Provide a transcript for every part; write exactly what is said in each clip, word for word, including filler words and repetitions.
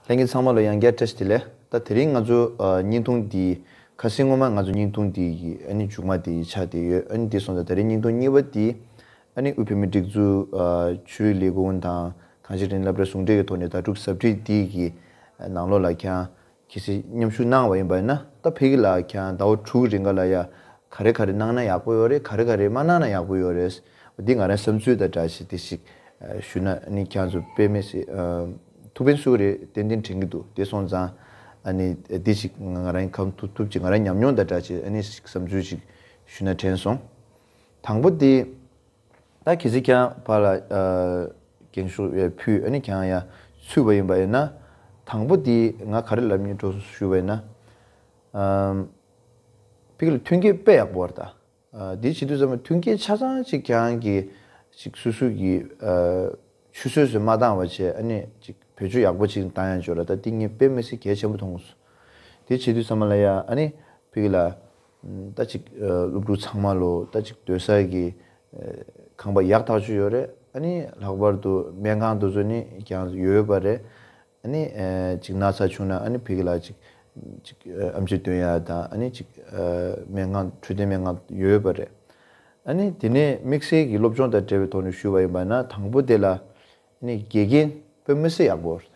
ལྷན་རྒྱས་ཚང་མ་ལ་ཡང་བསྐྱར་བཀྲ་ཤིས་བདེ་ལེགས། ད་དེ་རིང་ང་ཚོ་ཨ་བརྙན་ཐུང་འདི་ཁ་སང་སྔོན་མ་ང་ཚོ་བརྙན་ཐུང་འདི་གི་ཨ་ནི་མཇུག་མ་དེ་ཆགས་བསྡད་ཡོད། ཨ་ནི་དེ་སོང་ཙང་ད་རིང་བརྙན་ཐུང་གཉིས་པ་འདི་ཨ་ནི་དབུས་བོད་མིའི་སྒྲིག་འཛུགས་ཨ་ཆོས་རིག་ལས་ཁུངས་དང་གངས་ཅན་རིག་གནས་སློབ་གྲྭ་ཟུང་འབྲེལ་གྱི་ཐོག་ནས་ཟླ་དྲུག་གཟབ་སྒྲིག་འདི་གི་ནང་ལོགས་ལ་ཁྱེད་རང་གལ་སྲིད་མཉམ་ཞུགས་གནང་བ་ཡིན་པ་ཡིན་ན། ད་ཕ་གི་ལ་ཁྱེད་རང་ཟླ་བ་དྲུག་རིང་ག་ལ་ཡ་ག་རེ་ག་རེ་གནང་ན་ཡག་པོ་ཡོད་རེད། ག་རེ་ག་རེ་མ་གནང་ན་ཡག་པོ་ཡོད་རེད། འདི་ང་རང་བསམ་ཚུལ་དང་འདྲ་ཞིག་དེ་ཞིག་ཞུས་ན་ཨ་ནི་ཁྱེད་རང་ཚོ་དཔེ་མི་སྲིད་ཨ་ཐུགས་ཕན་གསོས་རེད། ཏན་ཏན་དྲན་གྱི་འདུག་དེ་སོང་ཙང་ཨ་ནི་འདི་ཞིག་ང་རང་གང་ཐུབ་ཐུབ་ཅིག་ང་རང་ཉམས་མྱོང་དང་འདྲ་ཞིག་ཨ་ནི་ཞིག་བསམ་ཚུལ་ཞིག་ཞུས་ན་དྲན་སོང་། དང་པོ་དེ། ད་གལ་སྲིད་ཁྱེད་རང་ཕར་ལ་ཨ་འགེངས་ཤོག་ཡ་ཕུལ་ཨ་ནི་ཁྱེད་རང་ཡ་ཚུད་པ་ཡིན་པ་ཡིན་ན། དང་པོ་དེ་ང་ག་རེ་ལབ་སྙིང་འདོད་སོང་ཞུས་པ་ཡིན་ན། ཨམ། ཕ་གི་ལ་མཐུན་རྐྱེན་དཔེ་ཡག་པོ་རེད་ད། ཨ་འདི་བྱེད་དུས་ཙམ་པ་མཐུན་རྐྱེན་ཆ་ཚང་ཅིག་ཁྱེད་རང་གིས་ཅིག་སོ་སོ་གི་ཨ་ཆུད་ཟོས་སུ་མ་བཏང་བ་བྱས་ཨ་ནི་ཅིག་བེད་སྤྱོད་ཡག་པོ་ཅིག་བཏང་ཡ་འབྱོར་ར། ད་འདི་ངས་དཔེ་མི་སྲིད་གལ་ཆེན་པོ་མཐོང་སོང་། འདི་བྱེད་དུས་ཙམ་པ་ལ་ཡ་ཨ་ནི་ཕ་གི་ལ་ད་ཅིག་ཨ་སློབ་ཕྲུག་ཚང་མ་ལོ་ད་ཅིག་སྡོད་ས་གི་ཨ་ཁང་པ་ཡག་ཐག་ཆོད་ཡོད་རེད། ཨ་ནི་ལྷག་པར་དུ་སྨན་ཁང་དེ་ཚོ་ནི་ཀྱང་ཡོད་པ་རེད། ཨ་ནི་ཨ་ཅིག་ན་ཚ་བྱུང་ན་ཨ་ནི་ཕ་གི་ལ་ཅིག་ཅིག་ཨ་ཨེམ་ཆི་སྟོན་ཡ་དང་ཨ་ནི་ཅིག་ཨ་སྨན་ཁང་འཕྲོད་བསྟེན་སྨན་ཁང་ཡོད་པ་རེད། ཨ་ནི་དེ་ནས་དམིགས་བསལ་གྱི་སློབ་སྦྱོང་དང་འབྲེལ་བའི་ཐོག་ནས་ཞུས་པ་ཡིན་པ་ན། དང་པོ་དེ་ལ་ཨ་ནི་དགེ་རྒན་དཔེ་མི་སྲིད་ཡག་པོ་རེད་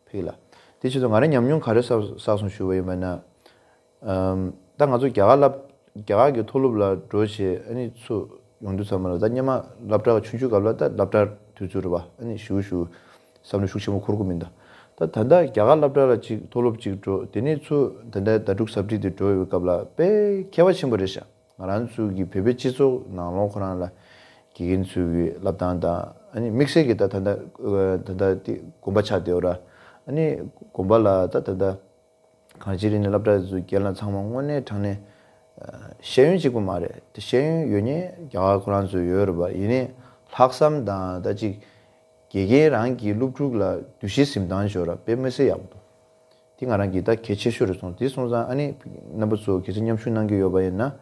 ཕ་གི་ལ། དེ་བྱས་ཙང་ང་རང་ཉམས་མྱོང་ག་རེ་བསགས་བསགས་སོང་ཞུས་པ་ཡིན་པ་ན། ཨམ། ད་ང་ཚོ་རྒྱ་གར་སློབ་རྒྱ་གར་གྱི་མཐོ་སློབ་ལ་འགྲོ་བྱས་ཨ་ནི་ཚུར་ཡོང་དུས་ཙམ་པ་ལ་ད་སྔོན་མ་སློབ་གྲྭ་ཆུང་ཆུང་སྐབས་ལ་ད་སློབ་གྲྭ་དུས་ཚོད་རེད་པ། ཨ་ནི་ཞུ་ཞུ་བསམ་བློ་ཤུགས་ཆེན་པོ་འཁོར་གྱི་མི་འདུག་ད་ད་ལྟ་རྒྱ་གར་སློབ་གྲྭ་ལ་ཅིག་མཐོ་སློབ་ཅིག་འགྲོ། དེ་ནས་ཚུར་ད་ལྟ་ཟླ་དྲུག་གཟབ་སྒྲིག་དེ་འགྲོ་ཡོད་སྐབས་ལ་དཔེ་ཁྱད་པར་ཆེན་པོ་རེད་ཤག་ང་རང་ཚོ་གི་བོད་པའི་སྤྱི་ཚོགས་ནང་ལོགས་ཁོ་རང་ལ་དགེ་རྒན་ཚོའི་གི་སློབ་སྟངས་དང་ཨ་ནི་དམིགས་བསལ་གྱི་ད་ད་ལྟ་ད་ལྟ་དེ་དགོན་པ་ཆགས་བསྡད་ཡོད་ར། ཨ་ནི་དགོན་པ་ལ་ད་ད་ལྟ། གངས་ཅན་རིག་གནས་སློབ་གྲྭ་ཚོའི་རྒན་ལགས་ཚང་མ་དངོས་གནས་དྲང་གནས་ཨ་ཤེས་ཡོན་གཅིག་པུ་མ་རེད་དེ། ཤེས་ཡོན་ཡོད་མཁན་རྒྱ་གར་ཁོ་རང་ཚོ་ཡོད་རེད་པ། ཡིན་ནའི་ལྷག་བསམ་དང་ད་ཅིག་དགེ་རྒན་རང་གི་སློབ་ཕྲུག་ལ་འདུ་ཤེས་འཛིན་སྟངས་ཤོར་ར་དཔེ་མི་སྲིད་ཡག་པོ་འདུག་དེ་ང་རང་གི་ད་གལ་ཆེ་ཤོས་རེད་སོང་། དེ་སོང་ཙང་ཨ་ནི་རྣམ་པ་ཚོ་གལ་སྲིད་མཉམ་ཞུགས་གནང་གི་ཡོད་པ་ཡིན་ན།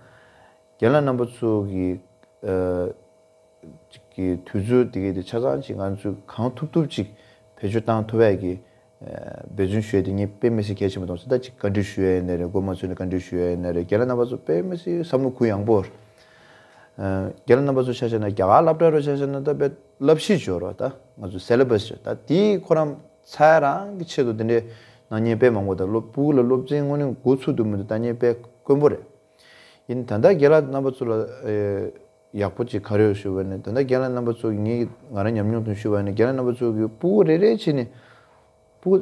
རྒན་ལགས་རྣམ་པ་ཚོ་གི་ཨ་ཅིག་གི་དུས་ཚོད་དེ་གའི་དེ་ཆ་ཚང་ཅིག་ང་ཚོས་གང་ཐུབ་ཐུབ་ཅིག་བེད་སྤྱོད་བཏང་ཐུབ་ཡ་གི་ཨ་འབད་བརྩོན་ཞུ་ཡ་དེ་ངས་དཔེ་མི་སྲིད་གལ་ཆེན་པོ་མཐོང་སོང་། ད་ཅིག་བཀའ་འདྲི་ཞུ་ཡ་ཡིན་ནའི་རེད། མགོ་མ་ཚོས་ནས་བཀའ་འདྲི་ཞུ་ཡ་ཡིན་ནའི་རེད། རྒན་ལགས་རྣམ་པ་ཚོ་དཔེ་མི་སྲིད་བསམ་བློ་གུ་ཡངས་པོ། ཨ་རྒན་ལགས་རྣམ་པ་ཚོ་ཆ་བཞག་ན་རྒྱ་གར་སློབ་གྲྭ་རུ་ཆ་བཞག་ན་ད་དཔེ་བསླབ་གཞི་སྦྱོར་བ་ད་ང་ཚོ་སེ་ལེ་བྷ་སི་སྦྱོར་ད་དེའི་ཁོ་རང་ཚ་ཡ་རང་གི་ཆེད་དུ་དེ་འདྲའི་གནང་མཁན་དཔེ་མང་པོ་ད་སློབ་ཕྲུག་ལ་སློབ་ཚན་དངོས་གནས་འགོ་ཚུགས་ཐུབ་མི་འདུག་ད་མཁན་དཔེ་དཀོན་པོ་རེད། ཡིན་ད་ལྟ་རྒན་ལགས་རྣམ་པ་ཚོ་ལ་ཨེ་ཡག་པོ་ཅིག་ག་རེ་ཡོད་ཞུས་པ་ནི། ད་ལྟ་རྒན་ལགས་རྣམ་པ་ཚོ་གི་ངས་ང་རང་ཉམས་མྱོང་དང་ཞུས་པ་ནི་རྒན་ལགས་རྣམ་པ་ཚོ་གི་སྤུ་གུ་རེ་རེ་བྱས་ནས་སྤུ་གུ་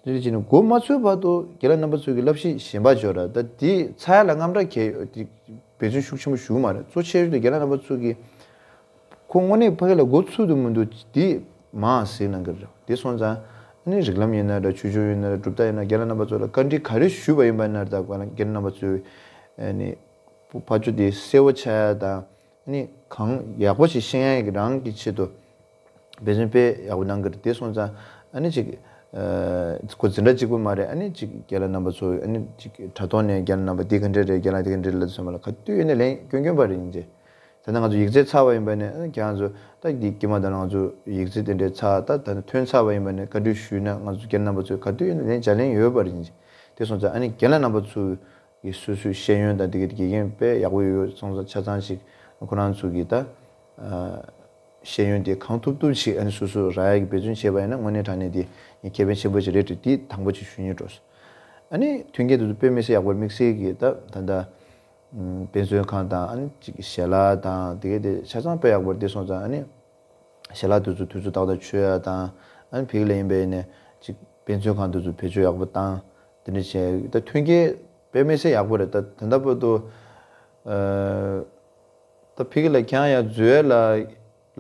རེ་རེ་བྱས་ནས་འགོ་མ་ཚུགས་བར་དུ་རྒན་ལགས་རྣམ་པ་ཚོ་གི་བསླབ་གཞི་གཞན་པ་འཇོག་ར། ད་དེ་ཚ་ཡ་ལ་རྔམ་སྐྲག་གི་འབད་བརྩོན་ཤུགས་ཆེན་པོ་ཞུ་གི་མ་རེད། གཙོ་ཆེ་ཤོས་དེ་རྒན་ལགས་རྣམ་པ་ཚོ་གི་ཁོ་དངོས་གནས་ཕ་གི་ལ་འགོ་ཚུགས་ཐུབ་མི་འདུག་དེ་མ་གཟིགས་གནང་གི་རེད། དེ་སོང་ཙང་ཨ་ནི་རིགས་ལམ་ཡིན་ན་རེད། ཆོས་ཕྱོགས་ཡིན་ན་རེད། གྲུབ་མཐའ་ཡིན་ན་རྒན་ལགས་རྣམ་པ་ཚོ་ལ་བཀའ་འདྲི་ག་རེ་ཞུས་པ་ཡིན་པ་ཡིན་ན་རེད། ད་རྒན་ལགས་རྣམ་པ་ཚོས་ཨ་ནི་ཕ་ཆོས་དེ་གསལ་བོ་ཆགས་ཡ་དང་ཨ་ནི་གང་ཡག་པོ་ཞིག་ཤེས་ཡ་གི་རང་གི་ཆེད་དུ་འབད་བརྩོན་དཔེ་ཡག་པོ་གནང་གི་རེད། དེ་སོང་ཙང་ཨ་ནི་ཅིག་ཨ་ཁོ་འཛིན་གྲྭ་གཅིག་པུ་མ་རེད། ཨ་ནི་ཅིག་རྒན་ལགས་རྣམ་པ་ཚོ་ཨ་ནི་ཅིག་དྲ་ཐོག་ནས་རྒན་ལགས་རྣམ་པ་འདི་ག་འདྲས་རེད། རྒན་ལགས་འདི་ག་འདྲས་རེད་ལབ་སོང་བ་ལ་ག་དུས་ཡིན་ན་ལན་སྐྱོན་སྐྱོན་པ་རེད་ཡིན་ཅེ། ད་ནང་ང་ཚོ་ཡིག་ཚད་ཚར་བ་ཡིན་པ་ནས་ཨ་ནི་ཁྱེད་རང་ཚོ་ད་འདི་དཀྱིལ་མ་ད་ནང་ང་ཚོ་ཡིག་ཚད་དེ་འདྲས་ཚར་ད་ད་ཐོན་ཚར་བ་ཡིན་པ་ནས་བཀའ་འདྲི་ཞུས་ན་ང་ཚོ་རྒན་རྣམ་པ་ཚོས་ག་དུས་ཡིན་ན་ལན་བྱ་ལན་ཡོད་པ་རེད་ཡིན་ཅེ། དེ་སོང་ཙང་ཨ་ནི་རྒན་ལགས་རྣམ་པ་ཚོ་གི་སོ་སོའི་ཤེས་ཡོན་དང་དེ་གའི་དགེ་རྒན་དཔེ་ཡག་པོ་ཡོད་སོང་ཙང་ཆ་ཚང་ཞིག་ཁོ་རང་ཚོ་གི་ད་ཨ་ཤེས་ཡོན་དེ་གང་ཐུབ་ཐུབ་ཞིག་ཨ་ནི་སོ་སོ་རག་ཡ་གི་འབད་བརྩོན་བྱས་པ་ཡིན་ན་དངོས་གནས་དྲང་གནས་དེ་ཁེ་ཕན་ཆེན་པོ་ཞིག་རེད་དེ་དེ་དང་པོ་ཅིག་ཞུ་སྙིང་འདོད། ཨ་ནི་མཐུན་རྐྱེན་དེ་ཚོ་དཔེ་མི་སྲིད་ཡག་པོ་རེད། དམིགས་བསལ་གྱི་ད་ད་ལྟ་དཔེ་མཛོད་ཁང་དང་ཨ་ནི་ཅིག་ཞལ་ལག་དང་དེ་གའི་དེ་ཆ་ཚང་དཔེ་ཡག་པོ་རེད། དེ་སོང་ཙང་ཨ་ནི་ཞལ་ལག་དེ་ཚོ་དུས་ཚོད་ཏག་ཏག་མཆོད་ཡ་དང་ཨ་ནི་ཕ་གི་ལ་ཡིན་པ་ཡིན་ནའི་ཅིག་དཔེ་མཛོད་ཁང་དེ་ཚོ་བེད་སྤྱོད་ཡག་པོ་བཏང་དེ་འདྲ་བྱས་ད་མཐུན་རྐྱེན་དཔེ་མི་སྲིད་ཡག་པོ་རེད། ད་ད་ལྟ་བར་དུ་ཨ། ད་ཕ་གི་ལ་ཁྱེད་རང་ཡར་འཛུལ་ཡ་ལ་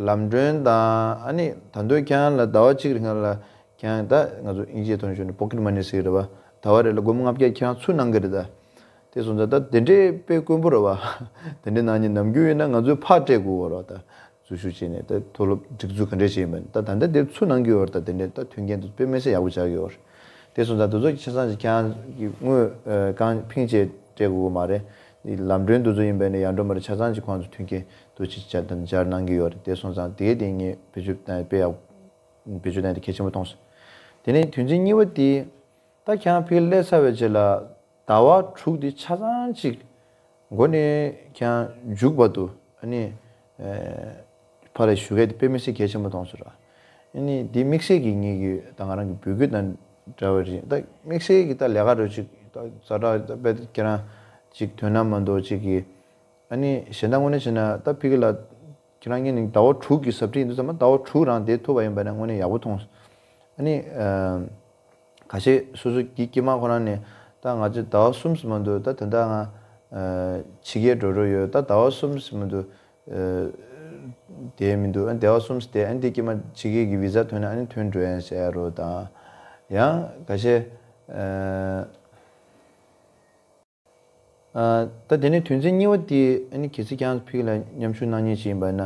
ལམ་གྲོན་དང་ཨ་ནི་ད་དུང་ཁྱེད་རང་ལ་ཟླ་བ་གཅིག་རིང་ལ་ཁྱེད་རང་ད་ང་ཚོ་དབྱིན་ཇིའི་ཐོག་ནས་ཞུས་ན་པོ་ཀེཊ་མ་ནི་ཟེར་གྱི་རེད་པ། ཟླ་བ་རེ་ལ་སྒོར་མོ་ལྔ་བརྒྱ་ཁྱེད་རང་ཚུར་གནང་གི་རེད་ད། དེ་སོང་ཙང་ད་དེ་འདྲའི་དཔེ་དཀོན་པོ་རེད་པ། དེ་འདྲའི་གནང་མཁན་ནམ་རྒྱུན་ཡིན་ན་ང་ཚོས་ཕར་སྤྲད་དགོས་པ་རེད་པ། ད་འཛུལ་ཞུགས་བྱས་ནས་ད་མཐོ་སློབ་སྒྲིག་འཛུགས་ག་འདྲས་བྱས་ཡིན་པ་ད་ད་ལྟ་དེ་ཚུར་གནང་གི་ཡོད་རེད། ད་དེ་འདྲའི་ད་མཐུན་རྐྱེན་དེ་དཔེ་མི་སྲིད་ཡག་པོ་ཆགས་ཀྱི་ཡོད་རེད། དེ་སོང་ཙང་དེ་ཚོ་ཆ་ཚང་ཞིག་ཁྱེད་རང་གིས་དངུལ་ཨ་གང་ཕིང་བྱས་སྤྲད་དགོས་ཀྱི་མ་རེད། ལམ་གྲོན་དེ་ཚོ་ཡིན་པ་ནས་ཡར་འགྲོ་མར་འགྲོ་ཆ་ཚང་ཞིག་ཁོང་ཚོ་མཐུན་རྐྱེན་དེ་ཚོ་ཅིག་སྦྱར་སྦྱར་གནང་གི་ཡོད་རེད། དེ་སོང་ཙང་དེ་དེ་ངས་བེད་སྤྱོད་བཏང་དཔེ་ཡག་བེད་སྤྱོད་བཏང་དེ་གལ་ཆེན་པོ་མཐོང་སོང་ དེ་ནས་དོན་ཚན་གཉིས་པ་དེ། ད་ཁྱེད་རང་ཕ་གིར་སླེབས་ཚར་བའི་རྗེས་ལ་ཟླ་བ་དྲུག་དེ་ཆ་ཚང་གཅིག་མགོ་ནས་ཁྱེད་རང་མཇུག་བར་དུ་ཨ་ནི་ཕར་ལ་བཞུགས་ཡས་དེ་དཔེ་མི་སྲིད་གལ་ཆེན་པོ་མཐོང་སོང་ར། ཨ་ནི་འདི་དམིགས་བསལ་གྱི་ངེད་ཀྱི་ད་ང་རང་གི་འབོད་སྐུལ་དང་འདྲ་བ་རེད། ད་དམིགས་བསལ་གྱི་ད་ལས་ཀ་རོ་ཅིག་ད་ཛ་དྲག་ད་དཔེ་ཁྱེད་རང་ཅིག་དོན་དག་མ་གཏོགས་ཅིག་གི། ཨ་ནི་གཞན་དག་དངོས་གནས་བྱས་ན་ད་ཕ་གི་ལ་ཁྱེད་རང་ངེད་ནི་ཟླ་བ་དྲུག་གི་ཟབ་ཁྲིད་ཡིན་དུས་ཙམ་པ་ཟླ་བ་དྲུག་རང་བསྡད་ཐུབ་པ་ཡིན་པ་ན་དངོས་གནས་ཡག་པོ་མཐོང་། ཨ་ནི་ཁ་ཤས་སོ་སོ་གི་དཀྱིལ་མ་ཁོ་རང་ནས་ད་ང་ཚོ་ཟླ་བ་གསུམ་ཙམ་མ་འདུག་ད་ད་ལྟ་ང་ཕྱི་རྒྱལ་འགྲོ་འགྲོ་ཡོད། ད་ཟླ་བ་གསུམ་ཙམ་མ་འདུག་བསྡད་མི་འདུག་ཨ་ཟླ་བ་གསུམ་བསྡད། ཨ་ནི་དཀྱིལ་མ་ཕྱི་རྒྱལ་གྱི་བི་ཟ་ཐོན་ན་ཨ་ནི་ཐོན་འགྲོ་ཡ་ཟེར་ཡ་རོ། དང་ཡང་ཁ་ཤས། ད་དེ་ནས་དོན་ཚན་གཉིས་པ་དེ་ཨ་ནི་གལ་སྲིད་ཀྱང་ཕ་གི་ལ་མཉམ་ཞུགས་གནང་མཁན་ཞིག་ཡིན་པ་ན་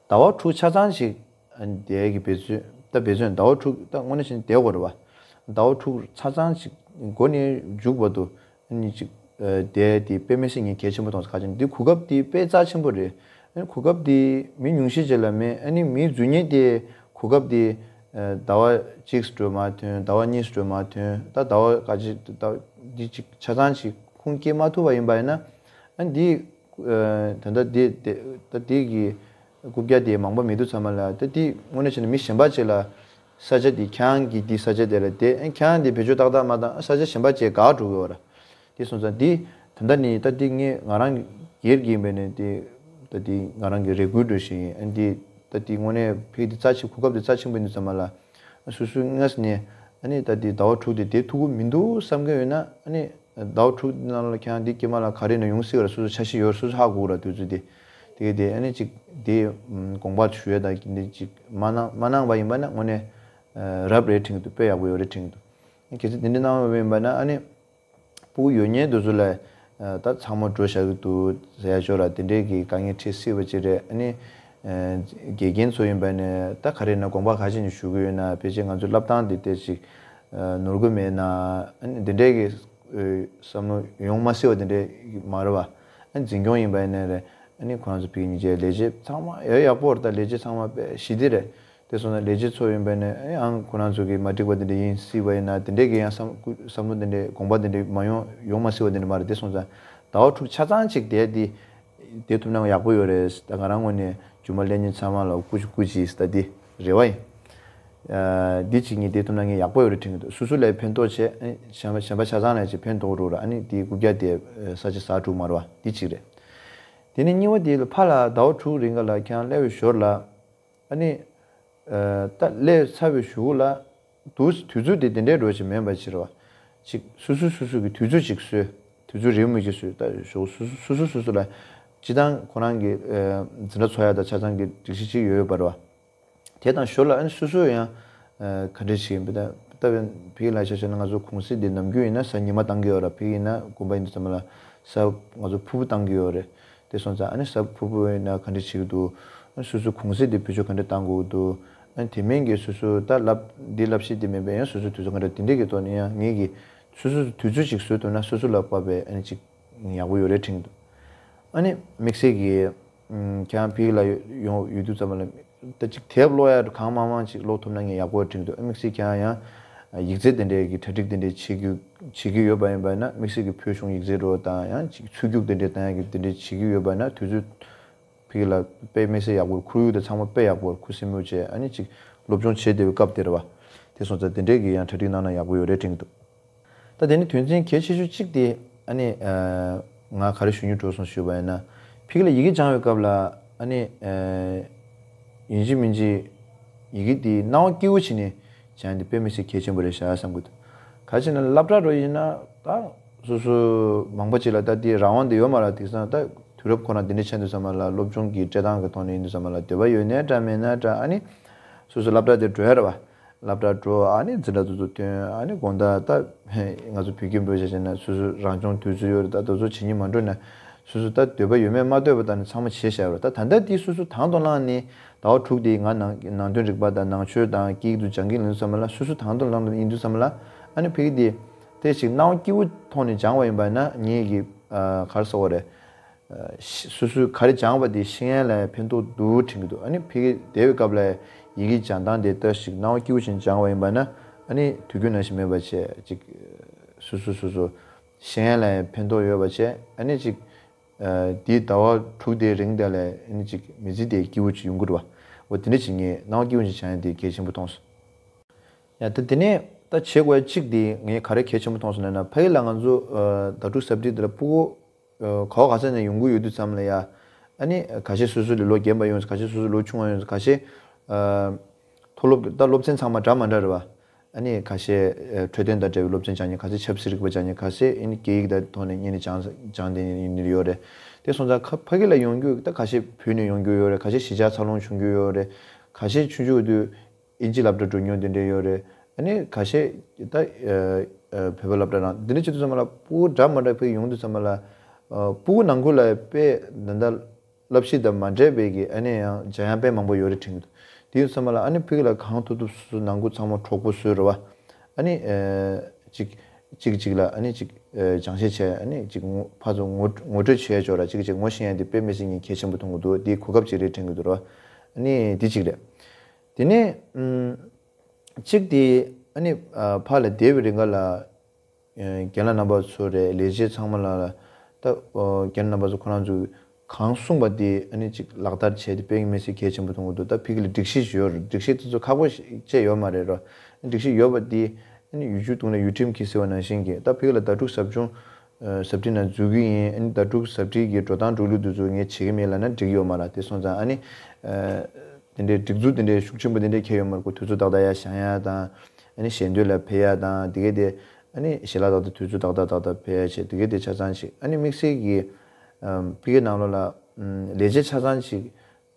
ཟླ་བ་དྲུག་ཆ་ཚང་ཞིག་བསྡད་ཀྱི་འབད་བརྩོན། ད་འབད་བརྩོན་ཟླ་བ་དྲུག་ད་དངོས་གནས་བྱས་ན་བསྡད་དགོས་རེད་བ། ཟླ་བ་དྲུག་ཆ་ཚང་ཞིག་མགོ་ནས་མཇུག་བར་དུ་ཨ་ནི་ཅིག་བསྡད་དེ་དཔེ་མི་སྲིད་ངས་གལ་ཆེན་པོ་མཐོང་། ཁ་ཅིག་འདི་གོ་སྐབས་དེ་དཔེ་རྩ་ཆེན་པོ་རེད། ཨ་ནི་གོ་སྐབས་དེ་མི་ཉུང་ཤས་ཅིག་ལ་མེད། ཨ་ནི་མི་རྫུན་ཉེས་དེ་གོ་སྐབས་དེ་ཟླ་བ་གཅིག་འགྲོ་མ་ཐོན། ཟླ་བ་གཉིས་འགྲོ་མ་ཐོན། ད་ཟླ་བ་ཁ་ཅིག་ད་འདི་ཅིག་ཆ་ཚང་ཞིག་ཁུངས་སྐྱེལ་མ་ཐུབ་པ་ཡིན་པ་ཡིན་ན། ཨ་འདི་ད་ལྟ་འདི་ད་འདི་གི་རྐུབ་བཀྱག་དེ་མང་པོ་མི་འདུག་ཚང་མ་ལ། ད་འདི་དངོས་གནས་བྱས་ན་མི་གཞན་པ་ཅིག་ལ་ས་ཆ་འདི་ཁྱེད་རང་གི་འདི་ས་ཆ་དེ་ལ་བསྡད། ཨ་ཁྱེད་རང་འདི་བེད་སྤྱོད་ཏག་ཏག་མ་བཏང་ས་ཆ་གཞན་པ་ཅིག་འགག་འགྲོ་གི་ཡོད་ར། དེ་སོང་ཙང་འདི་ད་ལྟ་ནི་ད་འདི་ངས་ང་རང་སྒེར་གྱི་ཡིན་པས་ནས་འདི་ད་འདི་ང་རང་གི་རེ་སྐུལ་འདྲ་ཞིག་ཡིན། ཨ་འདི་ད་འདི་དངོས་གནས་ཕ་གི་འདི་རྩ་ཆེ་གོ་སྐབས་འདི་རྩ་ཆེན་པོ་ཡིན་དུས་ཙམ་པ་ལ། སོ་སོའི་སྔས་ནས་ཨ་ནི་ད་ལྟའི་ཟླ་བ་དྲུག་དེ་བསྡད་ཐུབ་ཀྱི་མི་འདུག་བསམ་གྱི་ཡོད་ན། ཨ་ནི་ཟླ་བ་དྲུག་ནང་ལ་ཁྱེད་རང་འདི་དཀྱིལ་མ་ལ་ག་རེ་ནས་ཡོང་སྲིད་པ་ར། སོ་སོ་འཆར་གཞི་ཡོད་ར། སོ་སོ་ཧ་གོ་ར། དུས་ཚོད་དེ་དེ་ག་དེ་ཨ་ནི་ཅིག་དེ་དགོངས་པ་ཞུ་ཡ་ད་འདི་ཅིག་མ་གནང་མ་གནང་བ་ཡིན་པ་ན་དངོས་གནས་རབ་རེད་དྲན་གྱི་འདུག་དཔེ་ཡག་པོ་ཡོད་རེད་དྲན་གྱི་འདུག་གལ་སྲིད་དེ་འདྲ་གནང་བ་ཡིན་པ་ན་ཨ་ནི། སྤུ་གུ་ཡོད་མཁན་དེ་ཚོ་ལ་ད་ཚང་མ་འགྲོ་བཞག་གི་འདུག་ཟེར་ཡ་ཅོག་ར། དེ་འདྲའི་གི་དཀའ་ངལ་འཕྲད་སྲིད་པ་ཅིག་རེད། ཨ་ནི་དགེ་རྒན་ཚོ་ཡིན་པ་ནས་ད་ག་རེ་ན་དགོངས་པ་ག་ཅི་ནས་ཞུ་གི་ཡོད་ན། ཕལ་ཆེར་ང་ཚོའི་སློབ་སྟངས་དེ་ཏོག་ཙམ་ནོར་གི་མེད་ན། ཨ་ནི་དེ་འདྲའི་གི་བསམ་བློ་ཡོང་མ་སྲིད་པ་དེ་འདྲའི་མ་རེད་བ། ཨ་ནི་འཛིན་སྐྱོང་ཡིན་པ་ནས་རེད། ཨ་ནི་ཁོ་རང་ཚོ་ཕ་གི་ཉིན་བྱེད་ལས་བྱེད་ཚང་མ་ཡ་ཡག་པོ་རེད། ད་ལས་བྱེད་ཚང་མ་དཔེ་ཞི་བདེ་རེད། དེ་སོང་ན་ལས་བྱེད་ཚོ་ཡིན་པ་ནས་ཨང་ཁོ་རང་ཚོ་གི་མ་འགྲིག་པ་དེ་འདྲ་ཡིན་སྲིད་པ་ཡིན་ན་དེ་འདྲའི་གི་ཡང་བསམ་བསམ་བློ་དེ་འདྲའི་དགོངས་པ་དེ་འདྲའི་མ་ཡོང་ཡོང་མ་སྲིད་པ་དེ་འདྲ་མ་རེད། དེ་སོང་ཙང་ཟླ་བ་དྲུག་ཆ་ཚང་ཅིག་བསྡད་དེ་བསྡད་ཐུབ་ན་ཡག་པོ་ཡོད་རེད། ད་ང་རང་ངོས་ནས་རྒྱུ་མ་ལས་ཉིན་ཚང་མ་ལ་སྐུ་མཁྱེན་སྐུ་མཁྱེན་ཟེར་ད་འདི་རེ་བ་ཡིན། འདི་གཅིག་གཉིས་བསྡད་ཐུབ་ན་ངས་ཡག་པོ་ཡོད་རེད་དྲན་གྱི་འདུག་སོ་སོ་ལ་ཕན་ཐོགས་བྱས། གཞན་པ་གཞན་པ་ཆ་ཚང་ལ་ཅིག་ཕན་ཐོགས་འགྲོ་ར། ཨ་ནི་དེའི་རྐུབ་བཀྱག་དེ་ས་ཆ་ཟ་དྲུག་མ་རེད་བ། འདི་གཅིག་རེད། དེ་ནས་གཉིས་པ་དེ་ལ་ཕར་ལ་ཟླ་བ་དྲུག་རིང་ག་ལ་ཁྱེད་རང་སླེབས་པའི་ཞོར་ལ། ཨ་ནི། ད་སླེབས་ཚར་བའི་གཞུག་ལ། དུས་དུས་ཚོད་དེ་དེ་འདྲའི་འགྲོ་ཞིག་མིན་པ་ཕྱིར་བ། ཅིག་སོ་སོ་སོ་སོ་གི་དུས་ཚོད་ཅིག་བཟོས། དུས་ཚོད་རེའུ་མིག་ཅིག་བཟོས། ད་ཞོག་སོ་སོ་སོ་སོ་སོ་སོ་ལ། སྤྱི་བཏང་ཁོ་རང་གི་འཛིན་གྲྭ་འཚོགས་ཡ་དང་ཆ་ཚང་གི་སྒྲིག་གཞི་ཅིག་ཡོད་ཡོད་པ་རེད་བ། དེ་དང་ཞོར་ལ་ཨ་ནི་སོ་སོ་ཡང་ག་འདྲ་ཞིག་ཡིན་པ་ད་ལྟ་བའི་ཕ་གི་ལ་ཆ་བཞག་ན་ང་ཚོ་གུང་སེང་འདི་ནམ་རྒྱུན་ཡིན་ན་གཟའ་ཉི་མ་བཏང་གི་ཡོད་ར། ཕ་གི་ཡིན་ན་དགོན་པ་ཡིན་དུས་ཙམ་ལ་གཟའ་ང་ཚོ་ཕུར་བུ་བཏང་གི་ཡོད་རེད། དེ་སོང་ཙང་ཨ་ནི་གཟའ་ཕུར་བུ་ཡིན་ན་ག་འདྲ་བྱེད་ཀྱི་འདུག་ཨ་ནི་སོ་སོ་གུང་སེང་དེ་བེད་སྤྱོད་ག་འདྲ་བཏང་དགོས་ཀྱི་འདུག་ཨ་ནི་དེ་མིན་གྱི་སོ་སོ་ད་ལབ་འདི་ལབ་ཤེས་དེ་མིན་པའི་ཡང་སོ་སོ་དུས་ཚོད་ག་འདྲ་དེ་འདྲས་ཀྱི་ཐོག་ནས་ཡང་ངེད་ཀྱིས་སོ་སོ་དུས་ཚོད་ཅིག་བཟོས་ཐུབ་ན་སོ་སོ་ལ་དཔག་པའི་ཨ་ནི་ཅིག་ཡག་པོ་ཡོད་རེད་དྲན་གྱི་འདུག་ཨ་ནི་དམིགས་བསལ་གྱི་ཁྱེད་རང་ཕ་གི་ལ་ཡོང་ཡོད་དུས་ཙམ་པ་ལ། ད་ཅིག་དེབ་ཀློག་ཡ་གང་མང་མང་ཅིག་ཀློག་ཐུབ་ན་ངས་ཡག་པོ་དྲན་འདུག་དམིགས་བསལ་ཁྱེད་རང་ཡང་ཡིག་ཚད་དེ་འདྲའི་གི་གྲ་སྒྲིག་དེ་འདྲའི་བྱེད་རྒྱུ་བྱེད་ཀྱི་ཡོད་པ་ཡིན་པ་ན། དམིགས་བསལ་གྱི་བོད་གཞུང་ཡིག་ཚད་འགྲོ་དང་ཡང་ཅིག་ཚུར་རྒྱུགས་དེ་འདྲའི་བཏང་ཡ་གི་དེ་འདྲའི་བྱེད་ཀྱི་ཡོད་པ་ན། དུས་ཚོད་ཕ་གི་ལ་དཔེ་མི་སྲིད་ཡག་པོ། ཁོར་ཡུག་དེ་ཚང་མ་དཔེ་ཡག་པོ། ཁུ་སིམ་མེར་བྱས་ཨ་ནི་ཅིག་སློབ་སྦྱོང་བྱེད་བསྡད་པའི་སྐབས་དེ་རེད་བ། དེ་སོང་ཙང་དེ་འདྲའི་གི་ཡང་གྲ་སྒྲིག་གནང་ན་ཡག་པོ་ཡོད་རེད་དྲན་གྱི་འདུག་ད་དེ་ནི་དོན་ཚན་གལ་ཆེ་ཤོས་གཅིག་དེ་ཨ་ནི་ང་ག་རེ་ཞུ་སྙིང་བྲོ་སོང་ཞུས་པ་ཡིན་ན། ཕ་གི་ལ་ཡི་གེ་སྦྱང་བའི་སྐབས་ལ་ཨ་ནི་ཡིན་གཅིག་མིན་གཅིག་ཡི་གེ་དེ་སྣང་བ་སྐྱིད་པོ་བྱས་ནས་སྦྱང་དེ་དཔེ་མི་སྲིད་གལ་ཆེན་པོ་རེད་ཤག་བསམ་གི་འདུག་ག་ཅི་ན་སློབ་གྲྭ་འགྲོ་ཡིན་ན་ད་སོ་སོ་མང་པོ་ཅིག་ལ་ད་དེ་རང་དབང་དེ་ཡོད་མ་རེད། དེང་སང་ད་དུས་རབས་ཁོ་ན་དེ་འདྲ་ཆགས་དུས་ཙམ་པ་ལ་སློབ་སྦྱོང་གི་སྤྲད་སྟངས་ཀྱི་ཐོག་ནས་ཡིན་དུས་ཙམ་པ་ལ་འདོད་པ་ཡོད་ནའི་འདྲ་མེད་ནའི་འདྲ་ཨ་ནི་སོ་སོ་སློབ་གྲྭ་དེ་འགྲོ་ཡ་རེད་བ། སློབ་གྲྭ་འགྲོ། ཨ་ནི་འཛིན་གྲྭ་དེ་ཚོ་ཐོན། ཨ་ནི་དགོང་དག་ད་ང་ཚོ་བོད་ཁྱིམ་འགྲོ་བྱས་བྱས་ན་སོ་སོ་རང་སྦྱོང་དུས་ཚོད་ཡོད་རེད། ད་དེ་ཚོ་བྱེད་སྙིང་མ་འདོད་ན་སོ་སོ་ད་འདོད་པ་ཡོད་མེད་མ་ལྟོས་པ་ད་ནི་ཚང་མ་བྱས་བཞག་ཡོད་རེད། ད་ད་ལྟ་དེ་སོ་སོ་དང་དུ་བླངས་ནས་ཟླ་བ་དྲུག་དེ་ང་ནང་ནང་དོན་རིག་པ་དང་ནང་ཆོས་དང་སྐད་ཡིག་དེ་སྦྱང་གི་ཡིན་དུས་ཙམ་པ་ལ། སོ་སོ་དང་དུ་བླངས་ཡིན་དུས་ཙམ་པ་ལ་ཨ་ནི་ཕ་གི་དེ་དེ་ཞིག་སྣང་བ་སྐྱིད་པོ་ཐོག་ནས་སྦྱང་བ་ཡིན་པ་ན་ངེད་ཀྱི་ག་རེ་ཟེར་དགོས་རེད། སོ་སོས་ག་རེ་སྦྱངས་པ་དེ་ཤེས་ཡོན་ལ་ཕན་ཐོགས་འདུག་དྲན་གྱི་འདུག་ཨ་ནི་ཕ་གི་བསྡད་པའི་སྐབས་ལ་ཡི་གེ་སྦྱང་སྟངས་དེ་ལྟ་ཞིག་སྣང་བ་སྐྱིད་པོ་ཞིག་སྦྱངས་པ་ཡིན་པ་ན། ཨ་ནི་དུས་རྒྱུན་ནང་བཞིན་མེད་པ་བྱས་ཅིག་སོ་སོ་སོ་སོ་ཤེས་ཡོན་ལ་ཕན་ཐོགས་ཡོད་པ་བྱས། ཨ་ནི་ཅིག་ཨ་དེའི་ཟླ་བ་དྲུག་དེའི་རིང་དེ་ལ་ཨ་ནི་ཅིག་མི་ཚེ་དེ་སྐྱིད་པོ་ཅིག་ཡོང་གི་རེད་བ། འོ་དེ་འདྲ་ཅིག་ངས་སྣང་བ་སྐྱིད་པོ་ཅིག་བྱུང་ཡ་དེ་གལ་ཆེན་པོ་མཐོང་སོང་། ཡ་ད་དེ་ནས་ད་བྱེད་དགོས་ཡ་གཅིག་དེ་ངས་ག་རེ་གལ་ཆེན་པོ་མཐོང་སོང་ལབ་ན། ཕ་གི་ལ་ང་ཚོ་ཨ་ཟླ་དྲུག་གཟའ་སྤྲེལ་དེ་ལ་སྤུ་གུ་ཨ་ག་བ་ག་ས་ནས་ཡོང་གི་ཡོད་དུས་ཙམ་ལ་ཡ། ཨ་ནི་ཁ་ཤས་སོ་སོ་ལས་ལོ་རྒན་པ་ཡོང་། ཁ་ཤས་སོ་སོ་ལོ་ཆུང་བ་ཡོང་། ཁ་ཤས་ཨ་མཐོ་སློབ་ད་སློབ་ཚན་ཚང་མ་འདྲ་མ་འདྲ་རེད་བ། ཨ་ནི་ཁ་ཤས་ཨ་འཕྲོད་བསྟེན་དང་འབྲེལ་བའི་སློབ་ཚན་སྦྱང་མཁན། ཁ་ཤས་ཆབ་སྲིད་རིག་པ་སྦྱང་མཁན། ཁ་ཤས་ཨ་ནི་སྐད་ཡིག་དང་ཐོག་ནས་གཉེར་ནས་སྦྱང་སྦྱང་བསྡད་མཁན་ཡོད་རེད། དེ་སོང་ཙང་ཁ་ཕ་གི་ལ་ཡོང་རྒྱུ་ད་ཁ་ཤས་བོད་ནས་ཡོང་རྒྱུ་ཡོད་རེད། ཁ་ཤས་གཞིས་ཆགས་འཚར་ལོངས་བྱུང་རྒྱུ་ཡོད་རེད། ཁ་ཤས་ཆུང་ཆུང་དུས་ཨིན་ཇི་སློབ་གྲྭ་འགྲོ་མྱོང་དེ་འདྲ་ཡོད་རེད། ཨ་ནི་ཁ་ཤས་ད་ཨ་ཨ་བོད་པ་སློབ་གྲྭ་རང་འདི་འདྲ་བྱེད་དུས་ཙམ་ལ་སྤུ་གུ་འདྲ་མ་འདྲ་ཕ་ཡོང་དུས་ཙམ་ལ་ཨ་སྤུ་གུ་ནང་ཁུལ་ལ་དཔེ་ད་ལྟ་བསླབ་གཞི་དང་མ་འདྲེས་པའི་གི་ཨ་ནི་ཡང་སྦྱང་ཡ་དཔེ་མང་པོ་ཡོད་རེད་དྲན་གྱི་འདུག་དེ་ཡིན་ཙམ་ལ་ཨ་ནི་ཕ་གི་ལ་གང་ཐུབ་ཐུབ་སོ་སོ་ནང་ཁུལ་ཚང་མ་གྲོགས་པོ་བཟོས་རེད་བ། ཨ་ནི་ཨ་གཅིག་གཅིག་གཅིག་ལ་ཨ་ནི་གཅིག་ཨ་སྦྱང་བཤད་བྱས། ཨ་ནི་གཅིག་ངོ་ཕར་ཚུར་ངོ་ངོ་སྤྲོད་བྱས་ཆོག་ར། གཅིག་གཅིག་ངོ་ཤེས་ཡ་དེ་དཔེ་མི་སྲིད་ངས་གལ་ཆེན་པོ་མཐོང་གི་འདུག་དེའི་གོ་སྐབས་ཅིག་རེད་དྲན་གྱི་འདུག་ར། ཨ་ནི་དེ་གཅིག་རེད། དེ་ནས་ཨམ་གཅིག་དེ་ཨ་ནི་ཨ་ཕར་ལ་བསྡད་པའི་རིང་ག་ལ་ཨ་རྒན་ལགས་རྣམ་པ་ཚོ་རེད། ལས་བྱེད་ཚང་མ་ལ་ལ་ད་ཨ་རྒན་རྣམ་པ་ཚོ་ཁོ་རང་ཚོས་གང་གསུངས་པ་དེ་ཨ་ནི་ཅིག་ལག་བསྟར་བྱས་ཏེ་དཔེ་མི་སྲིད་གལ་ཆེན་པོ་མཐོང་གི་འདུག་ད་ཕ་གི་ལ་སྒྲིག་གཞི་ཞིག་ཡོད་རེད། སྒྲིག་གཞི་དེ་ཚོ་ཁག་པོ་ཞིག་བཅས་ཡོད་མ་རེད་རོ། སྒྲིག་གཞི་ཡོད་པ་དེ་ཨ་ནི་ཡུལ་ཆུ་བཏུང་ན་ཡུལ་ཁྲིམས་འཁྱེར་ཟེར་བ་ནང་བཞིན་གྱི། ད་ཕ་གི་ལ་ཟླ་དྲུག་གཟའ་མཇུག་ཨ་གཟའ་སྤྲེལ་ནང་འཛུལ་གྱི་ཡིན། ཨ་ནི་ཟླ་དྲུག་གཟའ་སྤྲེལ་གྱི་འགྲོ་སྟངས་འགྲོ་ལུགས་དེ་ཚོ་ངས་བྱེད་ཀྱི་མེད་ལབ་ན་འགྲིག་ཡོད་མ་རེད། དེ་སོང་ཙང་ཨ་ནི་ཨ་དེ་འདྲའི་སྒྲིག་འཛུགས་དེ་འདྲའི་ཤུགས་ཆེན་པོ་དེ་འདྲའི་འཁྱེར་ཡོད་མ་རེད། ཁོ་དུས་ཚོད་ཏག་ཏག་ཡར་བཞེངས་ཡ་དང་། ཨ་ནི་ཞལ་འདོན་ལ་ཕེབས་ཡ་དང་། དེ་གས་དེ་ཨ་ནི་ཞལ་ལག་ཏག་ཏག་དུས་ཚོད་ཏག་ཏག་ཏག་ཏག་ཕེབས་ཡ་བྱས། དེ་གས་དེ་ཆ་ཚང་ཞིག་ཨ་ནི་དམིགས་བསལ་གྱི་ཨམ་ཕ་གིའི་ནང་ལོགས་ལ་ཨམ་ལས་བྱེད་ཆ་ཚང་ཞིག་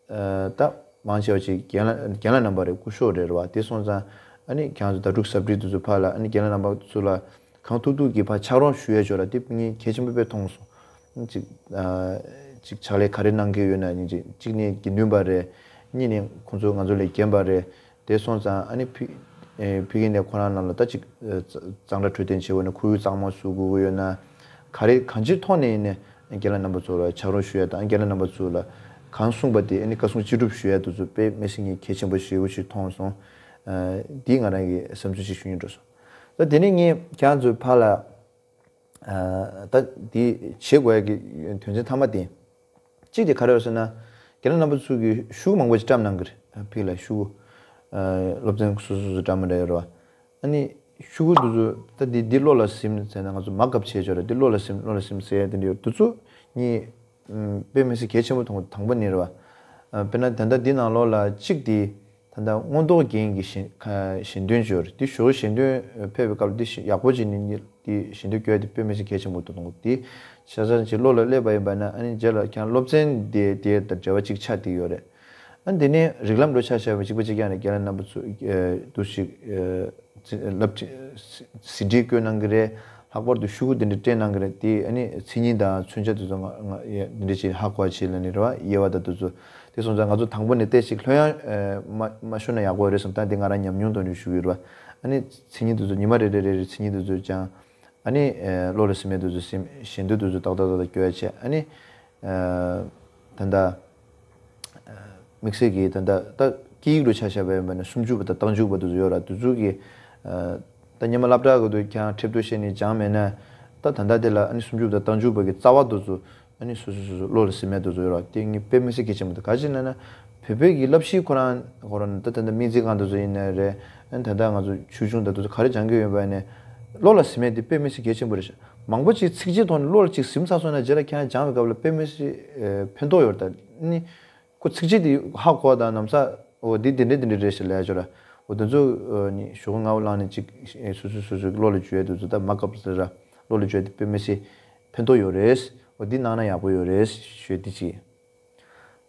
ཨ་ད་མང་ཆེ་བ་ཅིག་རྒན་ལགས་རྒན་ལགས་རྣམ་པ་རེད། སྐུ་ཞབས་རེད་རེད་བ། དེ་སོང་ཙང་ཨ་ནི་ཁྱེད་རང་ཚོ་ཟླ་དྲུག་གཟའ་སྤྲེལ་དུས་ཚོད་ཕར་ལ་ཨ་ནི་རྒན་ལགས་རྣམ་པ་ཚོ་ལ་གང་ཐུབ་ཐུབ་ཀྱིས་ཕར་ཕྱག་རོགས་ཞུ་ཡ་ཅིག་ཡོད་ར། དེ་ངས་གལ་ཆེན་པོ་དཔེ་མཐོང་སོང་། ཅིག་ཨ་ཅིག་ཕྱག་ལས་ག་རེ་གནང་གི་ཡོད་ན་ཡིན། ཅིག་གཅིག་ནས་དགེ་འདུན་པ་རེད། གཉིས་ནས་ཁོང་ཚོ་ང་ཚོ་ལས་རྒན་པ་རེད། དེ་སོང་ཙང་ཨ་ནི་ཕ་ཨེ་ཕ་གི་ནས་ཁོ་རང་རྣམས་ལ་ད་ཅིག་ཨ་གཙང་སྦྲ་འཕྲོད་བསྟེན་བྱེད་དགོས་ན་ཁོར་ཡུག་གཙང་མ་བཟོ་དགོས་ཀྱི་ཡོད་ན། ག་རེ་གང་ཅིའི་ཐོག་ནས་ཡིན་ནའི་རྒན་ལགས་རྣམ་པ་ཚོ་ལ་ཕྱག་རོགས་ཞུ་ཡ་དང་། རྒན་ལགས་རྣམ་པ་ཚོ་ལ་གང་གསུངས་པ་དེ་ཨ་ནི་བཀའ་གསུང་ཅི་སྒྲུབ་ཞུ་ཡ་དེ་ཚོ་དཔེ་མི་སྲིད་ངས་གལ་ཆེན་པོ་ཞེ་པོ་ཞིག་མཐོང་སོང་། ཨ་འདི་ང་རང་གི་བསམ་ཚུལ་ཞིག་ཞུ་སྙིང་འདོད་སོང་། ད་དེ་ནས་ངས་ཁྱེད་རང་ཚོའི་ཕར་ལ་ཨ་ད་འདི་བྱེད་དགོས་ཡ་གི་དོན་ཚན་མཐའ་མ་དེ། གཅིག་དེ་ག་རེ་ཡོད་ཟེར་ན། རྒན་ལགས་རྣམ་པ་ཚོ་གིས་ཤོག་གུ་མང་པོ་ཞིག་བཀྲམ་གནང་གི་རེད། ཕ་གི་ལ་ཤོག་གུ་ཨ་སློབ་ཚན་སོ་སོ་སོ་སོ་འདྲ་མི་འདྲ་ཡོད་རེད་བ། ཨ་ནི་ཤོག་གུ་དེ་ཚོ་ད་འདི་འདི་བློ་ལ་ཟིན་ཟེར་ན་ང་ཚོ་མ་བཀབ་བྱས་ཆོག་རེད། འདི་བློ་ལ་ཟིན་བློ་ལ་ཟིན་ཟེར་ཡ་དེ་འདྲ་ཡོད། དེ་ཚོ་ངས་ཨམ་དཔེ་མི་སྲིད་གལ་ཆེན་པོ་མཐོང་། དང་པོ་ནས་རེད་བ། ཨ་དཔེར་ན་ད་ལྟ་འདི་ནང་ལོགས་ལ་གཅིག་དེ་ད་ལྟ་མངོན་རྟོགས་རྒྱན་གྱི་ཞལ་ཁ་ཞལ་འདོན་ཅིག་ཡོད་རེད། དེ་ཞོགས་ཞལ་འདོན་ཕེབས་པའི་སྐབས་ལ་དེ་ཞིག་ཡག་པོ་བྱས་ནས་ནི་དེ་ཞལ་འདོན་སྐྱོར་ཡ་དེ་དཔེ་མི་སྲིད་གལ་ཆེན་པོ་འདུག་མཐོང་། དེ་ཆ་ཚང་ཅིག་བློ་ལ་སླེབས་པ་ཡིན་པ་ན་ཨ་ནི་རྗེས་ལ་ཁྱེད་རང་སློབ་ཚན་དེ་དེ་དང་འབྲེལ་བ་ཅིག་ཆགས་བསྡད་ཡོད་རེད། ཨ་ནི་དེ་ནས་རིགས་ལམ་འགྲོ་ཆ་བཞག་པ་གཅིག་པ་གཅིག་རྐྱང་རེད། རྒན་ལགས་རྣམ་པ་ཚོ་ཨ་འདུག་ཞིག་ཨ་ལབ་ཟིན་བྲིས་བཀོད་གནང་གི་རེད། ལྷག་པར་དུ་ཤོག་གུ་འདི་འདྲ་སྤྲད་གནང་གི་རེད། དེ་ཨ་ནི་མཚན་ཉིད་དང་མཚོན་ཆ་དེ་ཚོ་ང་ང་ཡ་འདི་འདྲ་ཅིག་ཧ་གོ་བ་བྱེད་ལ་ནི་རེད་བ། དབྱེ་བ་དང་དེ་ཚོ། དེ་སོང་ཙང་ང་ཚོ་དང་པོ་ནས་ཏོག་ཙམ་ལྷོད་ཡངས་ཨ་མ་མ་ཤོར་ན་ཡག་པོ་རེད་བསམ། ད་འདི་ང་རང་ཉམས་མྱོང་ཐོག་ནས་ཞུ་གི་རེད་བ། ཨ་ནི་མཚན་ཉིད་དེ་ཚོ་ཉི་མ་རེ་རེ་རེ་རེ་མཚན་ཉིད་དེ་ཚོ་སྦྱང་། ཨ་ནི་ཨ་བློ་ལ་སིམ་མེད་དེ་ཚོ་སིམ། ཞལ་འདོན་དེ་ཚོ་ཏག་ཏག་ཏག་ཏག་སྐྱོར་ཡ་བྱས། ཨ་ནི་ཨ་ད་ལྟ་དམིགས་བསལ་གྱི་ད་ལྟ་ད་སྐད་ཡིག་རུ་ཆ་བཞག་པ་ཡིན་པ་ན་སུམ་ཅུ་པ་དང་རྟགས་འཇུག་པ་དེ་ཚོ་ཡོད་ར། དེ་ཚོ་གི་ཨ་ད་སྔོན་མ་སློབ་གྲྭ་གི་དུས་ཀྱང་ཁྲིད་ཐོ་བཤད་ནས་སྦྱངས་མེད་ན། ད་ད་ལྟ་དེ་ལ་ཨ་ནི་སུམ་ཅུ་པ་དང་རྟགས་འཇུག་པ་གི་རྩ་བ་དེ་ཚོ་ཨ་ནི་སོ་སོ་སོ་སོ་བློ་ལ་སིམ་མེད་དེ་ཚོ་ཡོད་ར། དེ་ངས་དཔེ་མི་སྲིད་གལ་ཆེན་པོ་འདུག་ག་ཅི་ན་ན་བོད་པའི་གི་བསླབ་གཞི་ཁོ་རང་ཁོ་རང་ད་ད་ལྟ་སྨན་རྩིས་ཁང་དེ་ཚོ་ཡིན་ན་རེད། ཨ་ནི་ད་ལྟ་ང་ཚོ་ཆོས་འབྱུང་དང་དེ་ཚོ་ག་རེ་སྦྱང་གི་ཡོད་པ་ཡིན་ནའི་བློ་ལ་སིམ་མེད་དེ་དཔེ་མི་སྲིད་གལ་ཆེན་པོ་རེད་ཤག་མང་པོ་ཅིག་ཚིགས་བཅད་ཐོག་ནས་བློ་ལ་ཅིག་སིམ་ཚར་སོང་ན་རྗེས་ལ་ཁྱེད་རང་སྦྱང་བའི་སྐབས་ལ་དཔེ་མི་སྲིད་ཨེ་ཕན་ཐོགས་ཡོད་རེད། ད་ནི་ཁོ་ཚིགས་བཅད་དེ་ཧ་གོ་དང་ན་བསམ། འོ་འདི་དེ་འདྲ་དེ་འདྲ་རེད་ཤག་ལབ་ཡ་ཅིག་ཡོད་ར། འོ་དེ་ཚོ་ཨ་ནི་ཞོགས་པ་སྔ་པོ་ལངས་ནས་ཅིག་ཨེ་སོ་སོ་སོ་སོའི་བློ་ལ་འཇུ་ཡ་དེ་ཚོ་ད་མ་བཀབ་ཟེར་ར། བློ་ལ་འཇུ་ཡ་དེ་དཔེ་མི་སྲིད་ཕན་ཐོགས་ཡོད་རེད། འོ་འདི་གནང་ན་ཡག་པོ་ཡོད་རེད་ཞུ་ཡ་དེ་གཅིག་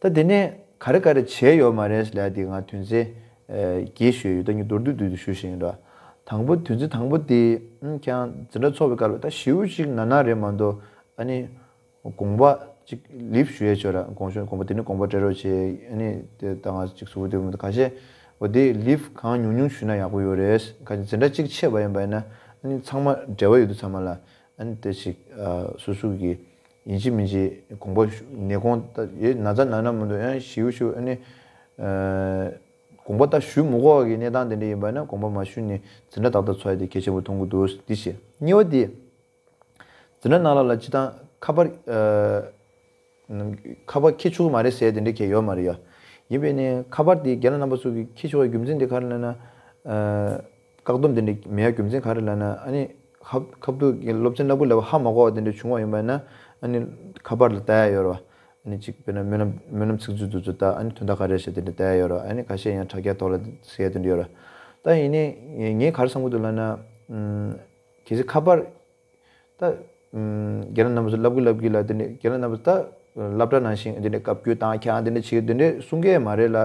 ད་དེ་ནས་ག་རེ་ག་རེ་བྱས་ཡོད་མ་རེད་ལབ་ཡ་དེ་ང་དོན་ཚན་ཨ་བརྒྱད་ཞུས་ཡོད། ད་ངས་མདོར་བསྡུས་བསྡུས་ཏེ་ཞུ་བཞིན་ཡིན་ར། དང་པོ་དོན་ཚན་དང་པོ་དེ་ཨ་ཁྱེད་རང་འཛིན་གྲྭ་ཚོགས་པའི་སྐབས་ལ་ད་ཞེ་པོ་ཅིག་ན་ན་རེད་མ་གཏོགས། ཨ་ནི་དགོངས་པ་ཅིག་ལིབ་ཞུ་ཡས་ཆོག་ར། དགོངས་ཞུ་དགོངས་པ་དེ་ནི་དགོངས་པ་སྤྲད་རོགས་བྱེད། ཨ་ནི་དེ་ད་ང་ཅིག་གཟུགས་པོ་དེ་མི་འདུག་ཁ་ཤས་འོ་དེ་ལིབ་གང་ཉུང་ཉུང་ཞུས་ན་ཡག་པོ་ཡོད་རེད། ཁ་ཤས་འཛིན་གྲྭ་གཅིག་ཆད་པ་ཡིན་པ་ཡིན་ན་ཨ་ནི་ཚང་མ་འབྲེལ་བ་ཡོད་དུས་ཚང་མ་ལ་ཨ་ནི་དེ་ཞིག་ཨ་སོ་སོ་གི་ཡིན་གཅིག་མིན་གཅིག་དགོངས་པ་ཞུ་ནད་དགོངས་ད་ཡེ་ན་ཚ་ན་ན་མི་འདུག་ཡང་ཞེ་པོ་ཞེ་པོ་ཨ་ནི་ཨ་ དགོངས་པ་ད་ཞུ་མི་དགོས་པ་གི་གནས་སྟངས་དེ་འདྲ་ཡིན་པ་ན་དགོངས་པ་མ་ཞུས་ནས་འཛིན་གྲྭ་ཏག་ཏག་འཚོགས་ཡ་དེ་གལ་ཆེན་པོ་མཐོང་གི་འདུག་འདི་བྱས། གཉིས་པ་དེ། འཛིན་གྲྭ་ནང་ལོགས་ལ་སྤྱི་བཏང་ཁ་པར། ཨ། ཁ་པར་འཁྱེར་ཆོག་གི་མ་རེད་ཟེར་དེ་འདྲ་གང་ཡང་ཡོད་མ་རེད་ཡ། ཡིན་པས་ནས་ཁ་པར་དེ་རྒན་ལགས་རྣམ་པ་ཚོ་གིས་འཁྱེར་ཆོག་པའི་རྒྱུ་མཚན་དེ་ག་རེ་ལབ་ན། ཨ། བཀག་སྡོམ་དེ་འདྲ་མེད་ཡ་རྒྱུ་མཚན་ག་རེ་ལབ་ན། ཨ་ནི་ཁ་ཁ་ཐུག་གི་སློབ་ཚན་བསླབ་དགོས་ལབ་པ་ཧ་མ་གོ་བ་དེ་འདྲ་བྱུང་བ་ཡིན་པ་ན། ཨ་ནི་ཁ་པར་ལ་ལྟ་ཡ་ཡོད་རེད་བ། ཨ་ནི་གཅིག་དཔེར་ན་སྨོན་ལམ་སྨོན་ལམ་ཚིག་མཛོད་དེ་ཚོ་ལྟ། ཨ་ནི་དོན་དག་ག་རེ་རེད་ཟེར་དེ་འདྲ་ལྟ་ཡ་ཡོད་རེད་བ། ཨ་ནི་ཁ་ཤས་ཡང་དྲ་རྒྱ་ཐོག་ལ་ཟེར་ཡ་དེ་འདྲ་ཡོད་རེད། ད་ཡིན་ནའི་ངས་ག་རེ་བསམ་གྱི་འདུག་ལབ་ན། ཨམ། གལ་སྲིད་ཁ་པར། ད། ཨམ། རྒན་ལགས་རྣམ་པ་ཚོ་བསླབ་ཀྱི་བསླབ་ཀྱི་ལ་དེ་འདྲ་རྒན་ལགས་རྣམ་པ་ཚོ་ད་སློབ་གྲྭ་ནང་བཞིན་དེ་འདྲ་བཀའ་བཀྱོན་བཏང་ཁྱེར་དེ་འདྲ་བྱེད་དེ་འདྲ་གསུང་གི་མ་རེད་ལ།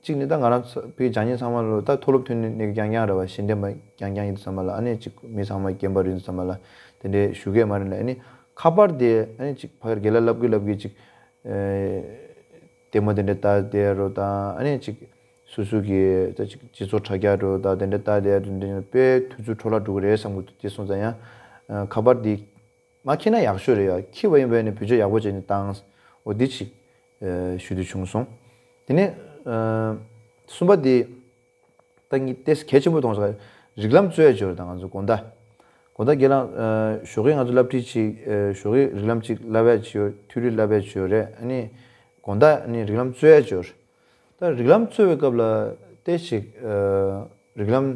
གཅིག་ནི་ད་ང་རང་ཚོ་བོད་སྦྱང་མཁན་ཚང་མ་ལོ་ད་མཐོ་སློབ་ཐོན་ནས་རྐྱང་རྐྱང་རེད་བ། གཞི་འདེམས་པ་རྐྱང་རྐྱང་ཡིན་དུས་ཙམ་པ་ལ། ཨ་ནི་གཅིག་མི་ཚང་མ་རྒན་པ་རེད་དུས་ཙམ་པ་ལ་དེ་འདྲ་ཞུ་གི་མ་རེད་ལ། ཨ་ནི་ཁ་པར་དེ་ཨ་ནི་གཅིག་ཕ་གིར་རྒན་ལགས་བསླབ་ཀྱི་བསླབ་ཀྱི་གཅིག་ཨེ། ལྟད་མོ་དེ་འདྲ་ལྟ་བསྡད་རོགས་དང་། ཨ་ནི་གཅིག་སོ་སོ་གི་ད་ཅིག་སྤྱི་ཚོགས་དྲ་རྒྱ་འགྲོ་ད་དེ་འདྲ་ལྟ་དེ་དེ་འདྲ་དཔེ་དུས་ཚོད་འཕྲོ་བརླག་འགྲོ་གི་རེད་བསམ་གི་འདུག་དེ་སོང་ཙང་ཡང་ཁ་པར་འདི་མ་འཁྱེར་ན་ཡག་ཤོས་རེད་ཡ། འཁྱེར་བ་ཡིན་པ་ཡིན་ན་བེད་སྤྱོད་ཡག་པོ་བྱས་ནས་བཏང་། འོ་འདི་ཅིག་ཞུ་འདོད་བྱུང་སོང་། དེ་ནས་གསུམ་པ་འདི་ད་ངས་ཏོག་ཙམ་གལ་ཆེན་པོ་མཐོང་སོང་། རིགས་ལམ་རྩོད་ཡ་ཅིག་ཡོད་རེད། ད་ང་ཚོ་དགོང་དག་དགོང་དག་དགེ་ལགས་ཞོགས་ཀས་ང་ཚོ་སློབ་ཁྲིད་ཅིག་ཞོགས་ཀས་རིགས་ལམ་ཅིག་བསླབ་ཡ་ཅིག་ཡོད། ཐུན་རེ་བསླབ་ཡ་ཅིག་ཡོད་རེད། ཨ་ནི་དགོང་དག་ཨ་ནི་རིགས་ལམ་རྩོད་ཡ་ཅིག་ཡོད་རེད། ད་རིགས་ལམ་རྩོད་པའི་སྐབས་ལ་ཏོག་ཙམ་རིགས་ལམ་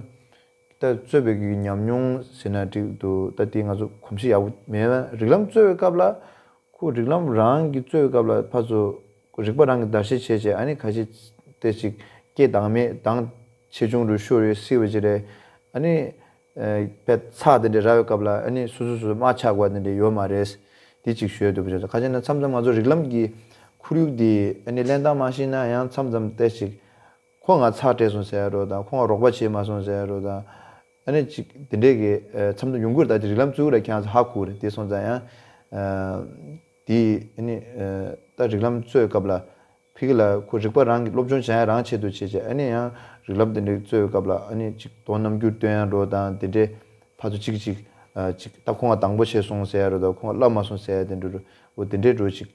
ད་རྩོད་པའི་གི་ཉམས་མྱོང་ཟེར་ན་འགྲིག་འདུག་ད་དེ་ང་ཚོ་གོམས་གཤིས་ཡག་པོ་མེད་ན། རིགས་ལམ་རྩོད་པའི་སྐབས་ལ་ཁོ་རིགས་ལམ་རང་གི་རྩོད་པའི་སྐབས་ལ་ཕར་ཚུར་རིག་པ་རང་གི་བརྡར་ཤ་བྱས་བྱས། ཨ་ནི་ཁ་ཤས་ཏོག་ཙམ་སྐད་དྭངས་མེད་དྭངས་ཆེ་ཆུང་རུ་ཤོར་ཡོད་སྲིད་པ་ཅིག་རེད། ཨ་ནི་དཔེ་ཚགས་དེ་འདྲ་རག་པའི་སྐབས་ལ་ཨ་ནི་སོ་སོ་སོ་སོ་དམག་ཆགས་དགོས་དེ་འདྲ་ཡོད་མ་རེད། དེ་གཅིག་ཞུ་ཡ་འདུག་པ་ཅིག་ཁ་ཤས་ན་མཚམས་མཚམས་ང་ཚོ་རིགས་ལམ་གྱི་ཁོར་ཡུག་དེ་ཨ་ནི་གླེང་སྟངས་མ་ཤེས་ན་ཡང་མཚམས་མཚམས་ཏོག་ཙམ་ཁོ་ང་ཚ་སྤྲད་སོང་ཟེར་ཡ་རོ་དང་། ཁོ་ང་རོགས་པ་བྱེད་མ་སོང་ཟེར་ཡ་རོ་དང་། ཨ་ནི་ཅིག་དེ་འདྲས་ཀྱི་མཚམས་མཚམས་ཡོང་གི་རེད། ད་དེ་རིགས་ལམ་བཙུགས་ར་ཁྱེད་རང་ཚོ་ཧ་གོ་རེད། དེ་སོང་ཙང་ཡང་དེ་ཨ་ནི་ད་རིགས་ལམ་རྩོད་སྐབས་ལ་ཕ་གི་ལ་ཁོ་རིག་པ་རང་གི་སློབ་སྦྱོང་བྱ་ཡ་རང་ཆེད་དུ་བྱེད་བྱེད། ཨ་ནི་ཡང་རིགས་ལམ་དེ་འདྲས་རྩོད་སྐབས་ལ་ཨ་ནི་ཅིག་དོན་རྣམ་འགྱུར་སྟོན་ཡ་རོ་དང་དེ་འདྲས་ཕར་ཚུར་ཅིག་ཅིག་ཅིག་ད་ཁོ་ང་དང་པོ་བྱས་སོང་ཟེར་ཡ་རོ་དང་ཁོ་ང་བསླབ་མ་སོང་ཟེར་ཡ་དེ་འདྲ་རོ། འོ་དེ་འདྲས་རོ་ཅིག་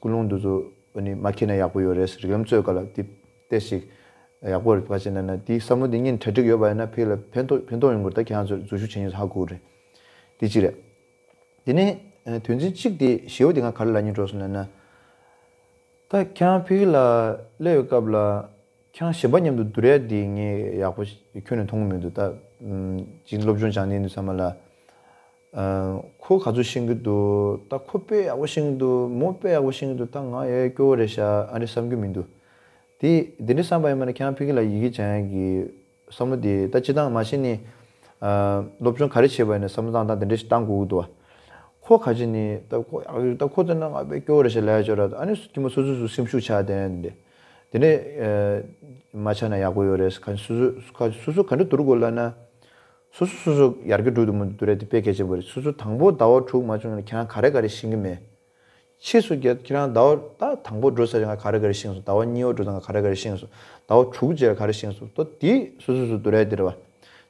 ཀུན་སློང་འདི་ཚོ་ཨ་ནི་མ་འཁྱེར་ན་ཡག་པོ་ཡོད་རེད། རིགས་ལམ་རྩོད་སྐབས་ལ་དེ་ཏོག་ཙམ་ཡག་པོ་རེད། ག་ཅི་ན་ན་དེའི་བསམ་བློ་དེ་གཉིས་གྲ་སྒྲིག་ཡོད་པ་ཡིན་ན་ཕ་གི་ལ་ཕན་ཐོགས་ཕན་ཐོགས་ཡོང་གི་རེད། ད་ཁྱེད་རང་ཚོ་འཛུལ་ཞུགས་བྱེད་མཁན་ཚོ་ཧ་གོ་གི་རེད། དེ་གཅིག་རེད། དེ་ནས་དོན་ཚན་གཅིག་དེ་བཞི་པ་དེ་ང་ག་རེ་ལབ་སྙིང་བྲོ་སོང་ལབ་ན། ད་ཁྱེད་རང་ཕ་གི་ལ་སླེབས་པའི་སྐབས་ལ་ཁྱེད་རང་གཞན་པ་མཉམ་དུ་བསྡུར་ཡ་དེ་ངས་ཡག་པོ་ཁྱོན་ནས་མཐོང་གི་མི་འདུག་ད་ཅིག་སློབ་སྦྱོང་སྦྱང་མཁན་དེ་ཚང་མ་ལ། ཁོ་ག་ཚོད་ཤེས་ཀྱི་འདུག་ད་ཁོ་དཔེ་ཡག་པོ་ཤེས་ཀྱི་འདུག་མོ་དཔེ་ཡག་པོ་ཤེས་ཀྱི་འདུག་ད་ང་ཡ་སྐྱོ་བོ་རེད་ཤག་ཨ་རེ་བསམ་གྱི་མི་འདུག་དེ་དེ་འདྲ་བསམ་པ་ཡིན་པ་ན་ཁྱེད་རང་ཕ་གི་ལ་ཡི་གེ་སྦྱང་ཡ་གི་བསམ་བློ་དེ་ད་སྤྱིར་བཏང་མ་གཞི་ནས་སློབ་སྦྱོང་ག་རེ་བྱས་པ་ཡིན་ན་བསམ་བློ་བཏང་སྟངས་དེ་འདྲ་ཞིག་བཏང་དགོས་ཀྱི་འདུག་ཁོ་ག་ཅི་ནས་ད་ཁོ་ཡག་ཡོད། ད་ཁོ་ཚོ་ན་ང་དཔེ་སྐྱོ་བོ་རེད་ཤག་ལབ་ཡ་ཅོ་ར། ཨ་ནི་ཁྱིམ་པ་སོ་སོ་སོ་སེམས་ཤུགས་ཆག་དེ་འདྲ་དེ་འདྲ་མ་ཆག་ན་ཡག་པོ་ཡོད་རེད། ག་སོ་སོ་ག་སོ་སོ་ག་འདྲ་བསྡུར་དགོས་ལབ་ན། སོ་སོ་སོ་སོ་ཡར་རྒྱས་འགྲོ་དུ་མི་འདུག་རེད། དེ་དཔེ་གལ་ཆེན་པོ་རེད། སོ་སོ་དང་པོ་ཟླ་བ་དྲུག་མ་བྱུང་ན་ཁྱེད་རང་ག་རེ་ག་རེ་ཤེས་ཀྱི་མེད། ཕྱིས་སུ་ཁྱེད་ཁྱེད་རང་ཟླ་བ་ད་དང་པོ་འགྲོ་ཚར་ང་ག་རེ་ག་རེ་ཤེས་སོང་། ཟླ་བ་གཉིས་པ་འགྲོ་ཚར་ང་ག་རེ་ག་རེ་ཤེས་སོང་། ཟླ་བ་དྲུག་རྗེས་ག་རེ་ཤེས་སོང་། ད་དེ་སོ་སོ་སོ་བསྡུར་ཡ་དེ་རེད་བ།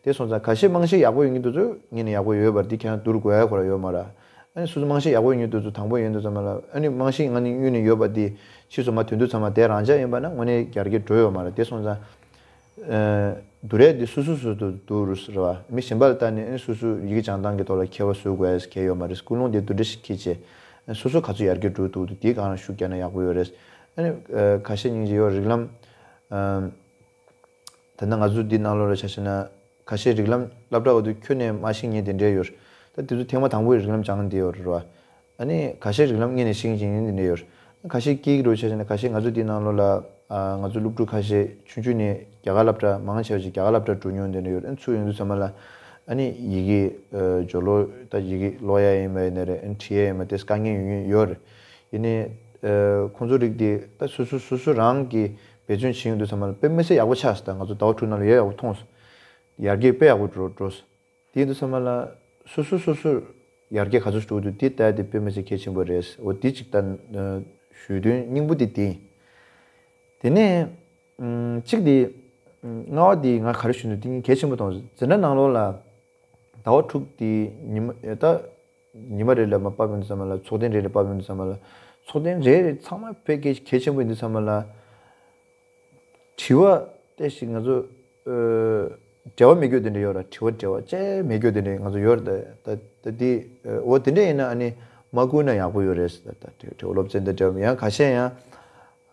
དེ་སོང་ཙང་ཁ་ཤས་རྨང་གཞི་ཡག་པོ་ཡོད་མཁན་དེ་ཚོ་ངས་ནི་ཡག་པོ་ཡོད་པ་རེད། དེ་ཁྱེད་རང་བསྡུར་དགོས་ཡ་ཁོ་རང་ཡོད་མ་རེད། ཨ་ནི་སོ་སོ་རྨང་གཞི་ཡག་པོ་ཡོད་མཁན་དེ་ཚོ་དང་པོ་ཡོང་དུས་ཙམ་པ་ལ་ཨ་ནི་རྨང་གཞི་ང་ནི་གཡུག་ནས་ཡོད་པ་དེ་ཕྱིས་སུ་མར་ཐོན་དུས་ཙམ་པ་དེ་རང་འཇགས་ཡིན་པ་ན་དངོས་གནས་ཡར་རྒྱས་འགྲོ་ཡོད་མ་རེད། དེ་སོང་ཙང་། བསྡུར་ཡས་འདི་སོ་སོ་སོ་སོ་བསྡུར་རུ་རེད་བ། མི་གཞན་པ་ལ་ལྟ་ནས་ཨ་ནི་སོ་སོ་ཡི་གེ་སྦྱང་སྟངས་ཀྱི་ཐོག་ལ་མཁས་པ་བཟོ་དགོས་ཡས་གལ་ཡོད་མ་རེད། ཀུན་སློང་དེ་འདི་འདྲ་ཞིག་འཁྱེར་བྱས་སོ་སོ་ག་ཚོད་ཡར་རྒྱས་འགྲོ་ཐུབ་འདུག་དེའི་སྒང་ལ་ཤུགས་རྒྱག་ན་ཡག་པོ་ཡོད་རེད། ཨ་ནི་ཁ་ཤས་སྙིང་རྗེ་ཡོད་རིགས་ལམ། ད་ལྟ་ང་ཚོ་འདི་ནང་ལོགས་ལ་ཆ་བཞག་ན་ཁ་ཤས་རིགས་ལམ་སློབ་གྲྭ་བར་དུ་ཁྱོན་ནས་མ་ཤེས་མཁན་དེ་འདྲས་ཡོད་རེད། ད་དེ་ཚོ་ཐེངས་མ་དང་པོའི་རིགས་ལམ་སྦྱང་མཁན་དེ་ཡོད་རེད་བ། ཨ་ནི་ཁ་ཤས་རིགས་ལམ་སྔོན་ནས་ཤེས་མཁན་དེ་འདྲས་ཡོད་རེད། ཁ་ཤས་སྐྱེས་ཀྱི་རེད་ཆ་བཞག་ན་ཁ་ཤས་ང་ཚོ་འདི་ནང་ལོགས་ལ་ང་ཚོ་སློབ་ཕྲུག་ཁ་ཤས་ཆུང་ཆུང་ནས་རྒྱ་གར་སློབ་གྲྭ་མང་ཆེ་བ་ཞིག་རྒྱ་གར་སློབ་གྲྭ་འགྲོ་མྱོང་དེ་འདྲས་ཡོད་རེད། ཨ་ནི་ཚུར་ཡོང་དུས་ཙམ་པ་ལ་ཨ་ནི་ཡི་གེ་སྦྱོར་ཀློག་ད་ཡི་གེ་ཀློག་ཡ་ཡིན་པ་ཡིན་ན་རེད། ཨ་ནི་བྲིས་ཡ་ཡིན་པ་དེ་དཀའ་ངལ་ཡོད་ཡོད་རེད། ཡིན་ནའི་ཁོང་ཚོ་རིགས་དེ་ད་སོ་སོ་སོ་སོ་རང་གིས་འབད་བརྩོན་བྱེད་ཡོང་དུས་ཙམ་པ་ལ་དཔེ་མི་སྲིད་ཡག་པོ་ཆགས་སོང་། ད་ང་ཚོ་ཟླ་བ་དྲུག་ནང་ལ་ཡག་ཡག་པོ་མཐོང་སོང་། ཡར་རྒྱས་དཔེ་ཡག་པོ་འགྲོ་འགྲོ་སོང་། དེ་ཡིན་དུས་ཙམ་པ་ལ་སོ་སོ་སོ་སོར་ཡར་རྒྱས་ག་ཚོད་འགྲོ་འདུག་དེ་ལྟ་ཡ་དེ་དཔེ་མི་སྲིད་གལ་ཆེན་པོ་རེད། འོ་དེ་གཅིག་ད་ཞུ་དོན་སྙིང་པོ་དེ་དེ་ཡིན། དེ་ནས་གཅིག་དེ་ལྔ་པ་དེ་ང་ག་རེ་ཞུ་འདུག་དེ་གལ་ཆེན་པོ་མཐོང་སོང་། འཛིན་གྲྭ་ནང་ལོགས་ལ་ཟླ་བ་དྲུག་དེ་ཉི་མ་ད་ཉི་མ་རེ་ལ་མར་ཕབ་ཡོང་དུས་ཙམ་པ་ལ་ཚོགས་ཐེངས་རེ་ལ་ཕབ་ཡོང་དུས་ཙམ་པ་ལ་ཚོགས་ཐེངས་རེ་རེ་ཚང་མ་དཔེ་གལ་གལ་ཆེན་པོ་ཡིན་དུས་ཙམ་པ་ལ། དྲི་བ་ ཏེ་ཞིག་ང་ཚོ་ཨ་འབྲེལ་བ་མེད་རྒྱུ་དེ་འདྲ་ཡོད་ར། དྲི་བ་འབྲེལ་བ་ཅེ་མེད་རྒྱུ་དེ་འདྲ་ང་ཚོ་ཡོད་ར། ད་ད་ད་འདི་ཨ་འོ་དེ་འདྲ་ཡིན་ན་ཨ་ནི་མ་བསྐུར་ན་ཡག་པོ་ཡོད་རེད་ཟེར། ད་ད་དྲི་དྲི་བ་སློབ་ཚན་དང་འབྲེལ་བ་ཡང་ཁ་ཤས་ཡང་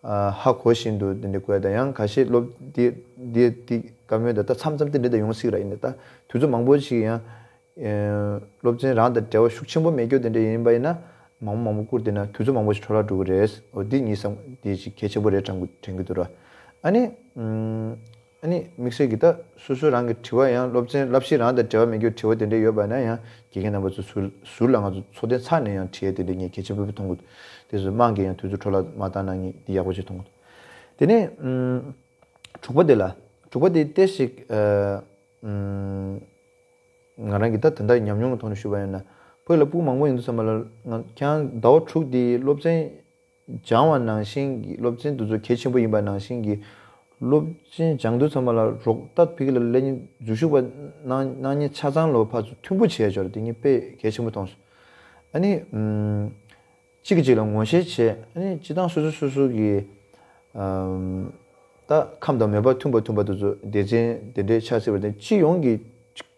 ཨ་ཧ་གོ་བཞིན་དུ་དེ་འདྲ་བསྐུར། ད་ཡང་ཁ་ཤས་སློབ་འདི་འདི་འདི་བཀའ་མོལ་ད་ད་མཚམས་མཚམས་དེ་འདྲ་ད་ཡོང་སྲིད་ར། ཡིན་ན་ད་དུས་ཚོད་མང་པོ་ཞིག་ཡང་ཨེ་སློབ་ཚན་རང་དང་འབྲེལ་བ་ཤུགས་ཆེན་པོ་མེད་རྒྱུ་དེ་འདྲ་ཡིན་པ་ཡིན་ན་མང་པོ་མང་པོ་བསྐུར་བསྡད་ན་དུས་ཚོད་མང་པོ་ཞིག་འཕྲོ་བརླག་འགྲོ་གི་རེད། འོ་འདི་ངས་བསམ་འདི་ཞིག་གལ་ཆེན་པོ་རེད་དྲན་གི་དྲན་གི་འདུག་ར། ཨ་ནི་ཨ་ནི་དམིགས་བསལ་གྱི་ད་སོ་སོ་རང་གི་དྲི་བ་ཡང་སློབ་ཚན་བསླབ་གཞི་རང་དང་འབྲེལ་བ་མེད་རྒྱུ་དྲི་བ་དེ་འདྲ་ཡོད་པ་ན་ཡང་དགེ་རྒན་རྣམ་པ་ཚོ་ཟུར་ཟུར་ལ་ང་ཚོ་ཚོགས་ཐེངས་ཚར་ནས་ཡང་དྲི་ཡ་དེ་འདྲ་ངས་གལ་ཆེན་པོ་མཐོང་གི་འདུག། དེ་ཚོ་དམངས་ཀྱིས་ཡང་དུས་ཚོད་འཕྲོ་བརླག་མ་བཏང་ན་ངས་འདི་ཡག་པོ་ཞིག་མཐོང་གི་འདུག། དེ་ནས་ཨམ། དྲུག་པ་དེ་ལ། དྲུག་པ་དེ་ཏེ་ཞིག་ཨ་ཨམ། ང་རང་གི་ད་ད་ལྟ་ཉམས་མྱོང་གི་ཐོག་ནས་ཞུས་པ་ཡིན་ན་བོད་ལ་སྤུ་གུ་མང་པོ་ཡིན་དུས་ཙམ་པ་ལ་ང་ཁྱེད་རང་ཟླ་བ་དྲུག་དེ་སློབ་ཚན་སྦྱང་བ་ནང་བཞིན་གྱི་སློབ་ཚན་དེ་ཚོ་གལ་ཆེན་པོ་ཡིན་པ་ནང་བཞིན་གྱི་སློབ་ཚན་སྦྱང་དུས་ཙམ་པ་ལ་རོགས་ད་ཕ་གི་ལ་སླེབས་མཁན་འཛུལ་ཞུགས་པ་གནང་གནང་མཁན་ཆ་ཚང་ལོ་ཕར་ཚུར་མཐུན་པོ་བྱས་ཆོག་ར། དེ་ངས་དཔེ་གལ་ཆེན་པོ་མཐོང་སོང་། ཨ་ནི་ཨམ། གཅིག་གིས་གཅིག་ལ་ངོ་ཤེས་བྱས། ཨ་ནི་སྤྱི་བཏང་སོ་སོ་སོ་སོ་གི་ཨམ། ད་ཁམས་དང་མོས་པ་མཐུན་པ་མཐུན་པ་དེ་ཚོ་སྡེ་ཚན་དེ་འདྲའི་ཆ་སྲིད་པ་དེ་སྤྱི་ཡོངས་ཀྱི་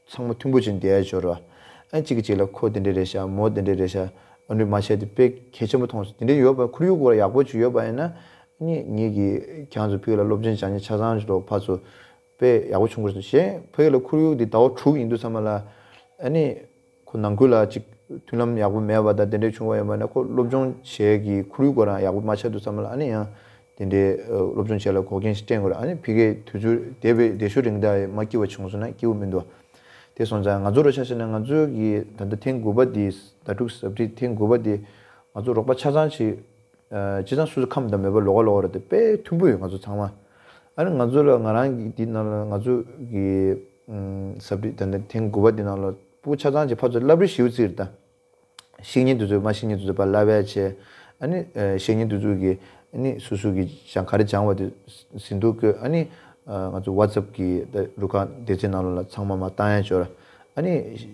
ཚང་མ་མཐུན་པོ་བྱས་བསྡད་ཡ་ཡོད་རེད་བ། ཨ་གཅིག་གིས་གཅིག་ལ་ཁོ་དེ་འདྲ་རེད་ཤག་མོ་དེ་འདྲ་རེད་ཤག་ཨ་འདྲ་མ་བྱས་དེ་དཔེ་གལ་ཆེན་པོ་མཐོང་སོང་། དེ་འདྲ་ཡོད་པ་ཁོར་ཡུག་སྐོར་ཡག་པོ་ཅིག་ཡོད་པ་ཡིན་ན་ཨ་ནི་ངེད་ཀྱིས་ཁྱེད་ཚོ་ཕ་གི་ལ་སློབ་ཚན་སྦྱང་མཁན་ཆ་ཚང་ཞིག་ལ་ཕར་ཚུར་དཔེ་ཡག་པོ་བྱུང་དགོས་སོ་ཞེས། ཕ་གི་ལ་ཁོར་ཡུག་འདི་ཟླ་བ་དྲུག་ཡིན་དུས་ཙམ་པ་ལ་ཨ་ནི་ཁོ་ནང་ཁུལ་ལ་ཅིག་མཐུན་ལམ་ཡག་པོ་མེད་པ་དང་དེ་འདྲ་བྱུང་བ་ཡིན་པ་ན་ཁོ་སློབ་སྦྱོང་བྱེད་ཀྱི་ཁོར་ཡུག་ཁོ་རང་ཡག་པོ་མ་ཆགས་དུས་ཙམ་པ་ལ་ཨ་ནི་ཡང་དེ་འདྲའི་ཨ་སློབ་སྦྱོང་བྱེད་ལ་འགོག་རྐྱེན་ཞིག་སྤྲད་དགོས་རེད། ཨ་ནི་ཕ་གིའི་དུས་ཚོད་འདས་པའི་འདས་ཤོག་རིང་ད་མ་སྐྱིད་པ་བྱུང་སོང་ན་སྐྱིད་པོ་མི་འདུག། དེ་སོང་ཙང་ང་ཚོ་རུ་ཆ་བཞག་ན་ང་ཚོ་གི་ད་ལྟ་ཐེངས་དགུ་པ་འདི་ཟླ་དྲུག་ཟབ་ཁྲིད་ཐེངས་དགུ་པ་འདི་ང་ཚོ་རོགས་པ་ཆ་ཚང་ཞིག་ཨ་སྤྱི་བཏང་སོ་སོ་ཁམས་དང་མོས་པ་ལོགས་ཀ་ལོགས་ཀ་རེད་དེ་དཔེ་མཐུན་པོ་ཡོད་ང་ཚོ་ཚང་མ། ཨ་ནི་ང་ཚོ་ལ་ང་རང་གི་འདི་ནང་ལ་ང་ཚོ་གི་ཨམ་ཟབ་ཁྲིད་ད་ལྟ་ཐེངས་དགུ་པ་འདི་ནང་ལ་སྤུ་གུ་ཆ་ཚང་གི་ཕར་ཚུར་བསླབ་རེས་ཞུ་རྩིས་རེད་ད། ཤེས་མཁན་དེ་ཚོས་མ་ཤེས་མཁན་དེ་ཚོ་ཕར་བསླབ་པ་བྱས། ཨ་ནི་ཨ་ཤེས་མཁན་དེ་ཚོ་གི་ཨ་ནི་སོ་སོ་གི་སྦྱང་ག་རེ་སྦྱང་བ་དེ་ཟིན་ཐོ་བཀོད། ཨ་ནི་ཨ་ང་ཚོ་WhatsApp་གི་ད་རུ་ཁག་སྡེ་ཚན་ནང་ལོགས་ལ་ཚང་མ་མར་བཏང་ཡ་ཅིག་ཡོད་ར། ཨ་ནི་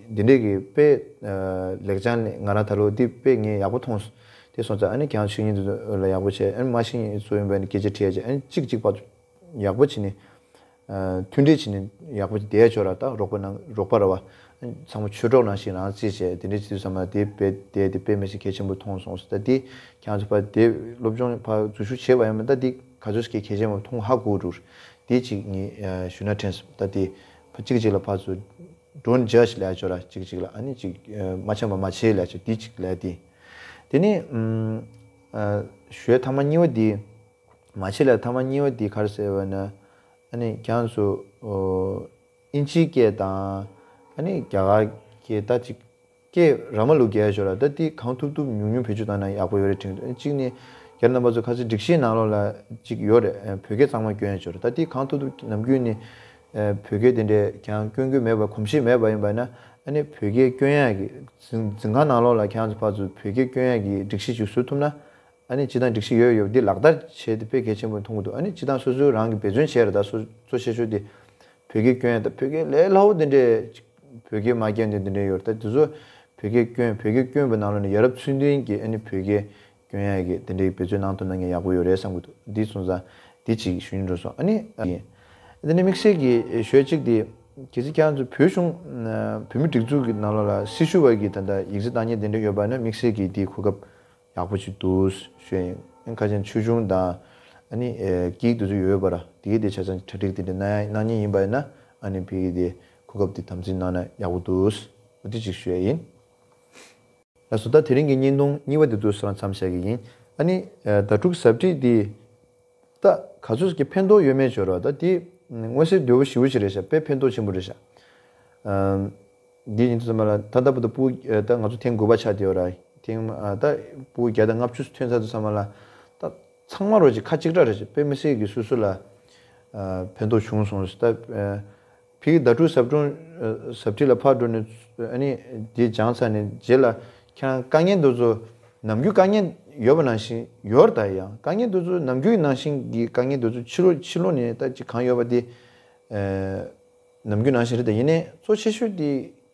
འདི་འདྲས་ཀྱི་དཔེ་ཨ་ལེགས་བྱང་ནས་ང་རང་ད་ལོ་འདི་དཔེ་ངས་ཡག་པོ་མཐོང་སོང་། དེ་སོང་ཙང་ཨ་ནི་ཁྱེད་རང་ཤེས་མཁན་དེ་ཚོ་ལ་ཡག་པོ་བྱས། ཨ་ནི་མ་ཤེས་མཁན་ཚོ་ཡིན་པ་ནི་སྐད་ཆ་དྲིས་ཡ་བྱས། ཨ་ནི་གཅིག་གཅིག་བར་དུ་ཡག་པོ་བྱས་ནས་ཨ་མཐུན་སྒྲིལ་བྱས་ནས་ཡག་པོ་བསྡད་ཆོག་ར། ད་རོགས་པ་ནང་རོགས་པ་ར་བ་ཚང་མ་ཆོས་གྲོགས་ནང་བཞིན་རང་རྩིས་བྱས་དེ་འདྲ་བྱེད་དུས་ཙམ་པ་དེ་དཔེ་དེ་དེ་དཔེ་མི་སྲིད་གལ་ཆེན་པོ་མཐོང་སོང་ཟེར། ད་དེ་ཁྱེད་ཚོ་ཕར་དེ་སློབ་སྦྱོང་ཕར་འཛུལ་ཞུགས་བྱས་པ་ཡིན་པ་ད་དེ་ག་ཚོད་ཀྱི་གལ་ཆེན་པོ་མཐོང་ཧ་གོ་འགྲོ། དེ་གཅིག་ངས་ཨ་ཞུ་ན་དྲན་སོང་། ད་དེ་ཕར་གཅིག་གཅིག་ལ་ཕར་ཚུར་མགྲོན་རྒྱག་ཞིག་ལས་ཆོག་ར། གཅིག་གཅིག་ལ་ཨ་ནི་གཅིག་ཨ་མ་འཆམ་པ་མ་བྱེད་ལས་ཆོག། དེ་གཅིག་ལས་དེ་དེ་ནས་ཨམ་ཨ་ཞུ་ཡ་ཐ་མ་གཉིས་པ་དེ། མ་བྱེད་ལ་ཐ་མ་གཉིས་པ་དེ་ག་རེ་ཟེར་བ་ན། ཨ་ནི་ཁྱེད་ཚོ་ཨོ་ཨིན་ཇིའི་སྐད་དང་ཨ་ནི་རྒྱ་གར་སྐད་ད་ཅིག་སྐད་ར་མ་ལུག་རྒྱག་ཡ་ཤོར་ར། ད་དེ་གང་ཐུབ་ཐུབ་ཉུང་ཉུང་བེད་སྤྱོད་བཏང་ན་ཡག་པོ་ཡོད་རེད་དྲན། གཅིག་ནས་རྒྱ་རྣམ་པ་ཚོ་ཁ་སང་སྒྲིག་གཞིའི་ནང་ལོགས་ལ་ཅིག་ཡོད་རེད། བོད་སྐད་གཙང་མ་སྐྱོན་ཡ་ཤོར་ར། ད་དེ་གང་ཐུབ་ཐུབ་ནམ་རྒྱུན་ནས་བོད་སྐད་དེ་འདྲས་ཀྱང་སྐྱོན་གྱི་མེད་པ་གོམས་གཤིས་མེད་པ་ཡིན་པ་ན་ཨ་ནི་བོད་སྐད་སྐྱོན་ཡ་གི་འཛིན་འཛིན་ཁང་ནང་ལོགས་ལ་ཁྱེད་ཚོ་ཕར་ཚུར་བོད་སྐད་སྐྱོན་ཡ་གི་སྒྲིག་གཞི་ཅིག་བཟོ་ཐུབ་ན། ཨ་ནི་སྤྱི་བཏང་སྒྲིག་གཞི་ཡོད་ཡོད་འདི་ལག་བསྟར་བྱས་ཏེ་དཔེ་གལ་ཆེན་པོ་མཐོང་གི་འདུག། ཨ་ནི་སྤྱི་བཏང་སོ་སོའི་རང་གི་འབད་བརྩོན་བྱས་རེད་ད། སོ་གཙོ་ཆེ་ཤོས་དེ་བོད་སྐད་སྐྱོན་ཡ་ད་བོད་སྐད་ལས་སླ་བོ་དེ་འདྲས་བོད་སྐད་མ་སྐྱོན་དེ་འདི་འདྲས་ཡོད་རེད་ད། དེ་ཚོ་བོད་སྐད་སྐྱོན་བོད་སྐད་སྐྱོན་པའི་ནང་ལོགས་ནས་ཡ་རབས་ཚུལ་མཐུན་གྱི་ཨ་ནི་བོད་སྐད་སྐྱོན་ཡ་གི་དེ་འདྲས་འབད་བརྩོན་གནང་ཐུབ་ན་ངས་ཡག་པོ་ཡོད་རེད་བསམ་གི་འདུག། འདི་སོང་ཙང་འདི་གཅིག་ཞུ་སྙིང་འདོད་སོང་། ཨ་ནི་དེ་ནས་དམིགས་བསལ་གྱི་ཞུ་ཡ་གཅིག་དེ་གལ་སྲིད་ཁྱེད་རང་ཚོ་བོད་གཞུང་བོད་མི་སྒྲིག་འཛུགས་ཀྱི་ནང་ལོགས་ལ་སྲི་ཞུ་བ་གི་ད་ལྟ་ཡིག་ཚད་བཏང་མཁན་དེ་འདྲས་ཡོད་པ་ན་དམིགས་བསལ་གྱི་དེའི་གོ་སྐབས་ཡག་པོ་ཅིག་འདུག་ཞུ་ཡིན། ཁ་ཅན་ཆོས་འབྱུང་དང་ཨ་ནི་ཨེ་སྐད་ཡིག་དེ་ཚོ་ཡོད་པ་ར། དེ་གའི་དེ་ཆ་ཚང་གྲ་སྒྲིག་དེ་འདྲ་གནང་ཡ་གནང་མཁན་ཡིན་པ་ཡིན་ན་ཨ་ནི་ཕ་གི་དེ་གོ་སྐབས་དེ་དམ་འཛིན་གནང་ན་ཡག་པོ་འདུག། འོ་དེ་ཅིག་ཞུ་ཡ་ཡིན། ལགས་སོ། ད་དེ་རིང་གི་བརྙན་ཐུང་གཉིས་པ་དེ་ཚོ་སོ་རང་མཚམས་བཞག་གི་ཡིན། ཨ་ནི་ཨེ་ཟླ་དྲུག་ཟབ་ཁྲིད་དེ་ད་ག་ཚོད་ཀྱི་ཕན་ཐོགས་ཡོད་མེད་ཅིག་ཡོད་ར། ད་དེ་མངོན་གསལ་དོད་པོ་ཞེ་པོ་ཅིག་རེད་ཤག། དཔེ་ཕན་ཐོགས་ཆེན་པོ་རེད་ཤག། ཨམ། འདི་ཡིན་དུས་ཙམ་པ་ལ་ད་ལྟ་བར་དུ་སྤུ་གུ་ཨ་ད་ང་ཚོ་ཐེངས་དགུ་པ་ཆགས་བསྡད་ཡོད་ར། ཐེངས་ཨ་ད་སྤུ་གུ་བརྒྱ་དང་ལྔ་བཅུ་ཐོན་ཚར་དུས་ཙམ་པ་ལ་ད་ཚང་མ་རོ་ཅིག་ཁ་གཅིག་གྲགས་རེད་ཅིག། དཔེ་མི་སྲིད་ཀྱི་སོ་སོ་ལ་ཨ་ཕན་ཐོགས་བྱུང་སོང་ཟེར། ད་ཨ་ཕ་གི་ཟླ་དྲུག་ཟབ་སྦྱོང་ཨ་ཟབ་ཁྲིད་ལ་ཕར་འགྲོ་ནས་ཨ་ནི་འདི་སྦྱངས་ཚར་ནས་རྗེས་ལ་ཁྱེད་རང་དཀའ་ངལ་འདི་ཚོ་ནམ་རྒྱུན་དཀའ་ངལ་ཡོད་པ་ནང་བཞིན་ཡོད་རེད། ད་ཡང་དཀའ་ངལ་འདི་ཚོ་ནམ་རྒྱུན་ནང་བཞིན་གྱི་དཀའ་ངལ་འདི་ཚོ་ཕྱི་ལོགས་ཕྱི་ལོགས་ནས་ད་ཅིག་གང་ཡོད་པ་དེ་ཨ་ནམ་རྒྱུན་ནང་བཞིན་རེད། ད་ཡིན་ནའི་གཙོ་ཆེ་ཤོས་དེ་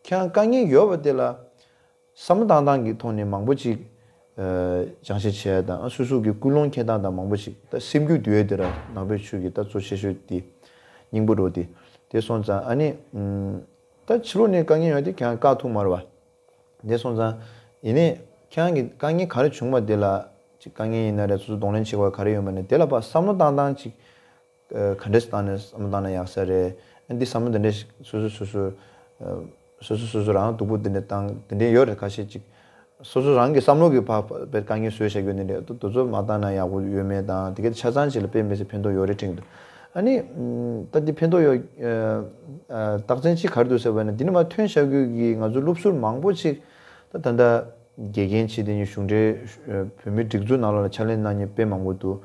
ཁྱེད་རང་དཀའ་ངལ་ཡོད་པ་དེ་ལ་བསམ་བློ་བཏང་སྟངས་ཀྱི་ཐོག་ནས་མང་པོ་ཅིག་ཨ་སྦྱང་བཤད་བྱས་དང་སོ་སོ་གི་ཀུན་སློང་འཁྱེར་སྟངས་དང་མང་པོ་ཅིག་ད་སེམས་རྒྱུད་འདུལ་ཡས་དེ་ར་ནང་པའི་ཆོས་ཀྱི་ད་གཙོ་ཆེ་ཤོས་དེ། སྙིང་པོ་འགྲོ་དེ། དེ་སོང་ཙང་ཨ་ནི་ད་ཕྱི་ལོགས་ནས་དཀའ་ངལ་ཡོད་དེ་ཁྱེད་རང་བཀག་ཐུབ་མ་རེད་བ། དེ་སོང་ཙང་ཡིན་ནའི་ཁྱེད་རང་གི་དཀའ་ངལ་ག་རེ་བྱུང་བ་དེ་ལ་ཅིག་དཀའ་ངལ་ཡིན་ན་རེད། སོ་སོ་གདོང་ལེན་བྱེད་དགོས་ག་རེ་ཡོད་མ་ནས་དེ་ལ་ཕར་བསམ་བློ་བཏང་སྟངས་ཅིག་ག་འདྲས་བཏང་ནས་བསམ་བློ་བཏང་ན་ཡག་ས་རེད། འདི་བསམ་བློ་འདི་འདྲས་སོ་སོ་སོ་སོ་སོ་སོ་སོ་སོ་རང་སྡུག་པོ་འདི་འདྲས་བཏང་འདི་འདྲས་ཡོད་རེད། ཁ་ཤས་ཅིག་སོ་སོ་རང་གི་བསམ་བློ་གི་ཕ་ཕ་དཀའ་ངལ་བཟོས་བཞག་རྒྱུ་འདི་འདྲས་དུ་དུ་ཚོད་མ་བཏང་ན་ཡག་པོ་ཡོད་མེད་དང་དེ་གའི་ཆ་ཚང་ཅིག་ལ་དཔེ་མི་སྲིད་ཕན་ཐོགས་ཡོད་རེད་དྲན་གྱི་འདུག་ཨ་ནི་ད་འདི་ཕན་ཐོགས་ཡོད་རྟགས་མཚན་ཅིག་ག་རེ་འདུག་ཟེར་བ་ན་འདི་ནས་མ་ཐོན་བཞག་རྒྱུ་གི་ང་ཚོ་སློབ་ཟུར་མང་པོ་ཅིག་ད་ད་ལྟ་དགེ་རྒན་བྱས་དེ་ནི་གཞུང་འབྲེལ་བོད་མིའི་སྒྲིག་འཛུགས་ནང་ལོགས་ལ་ཕྱག་ལས་གནང་མཁན་དཔེ་མང་པོ་འདུག་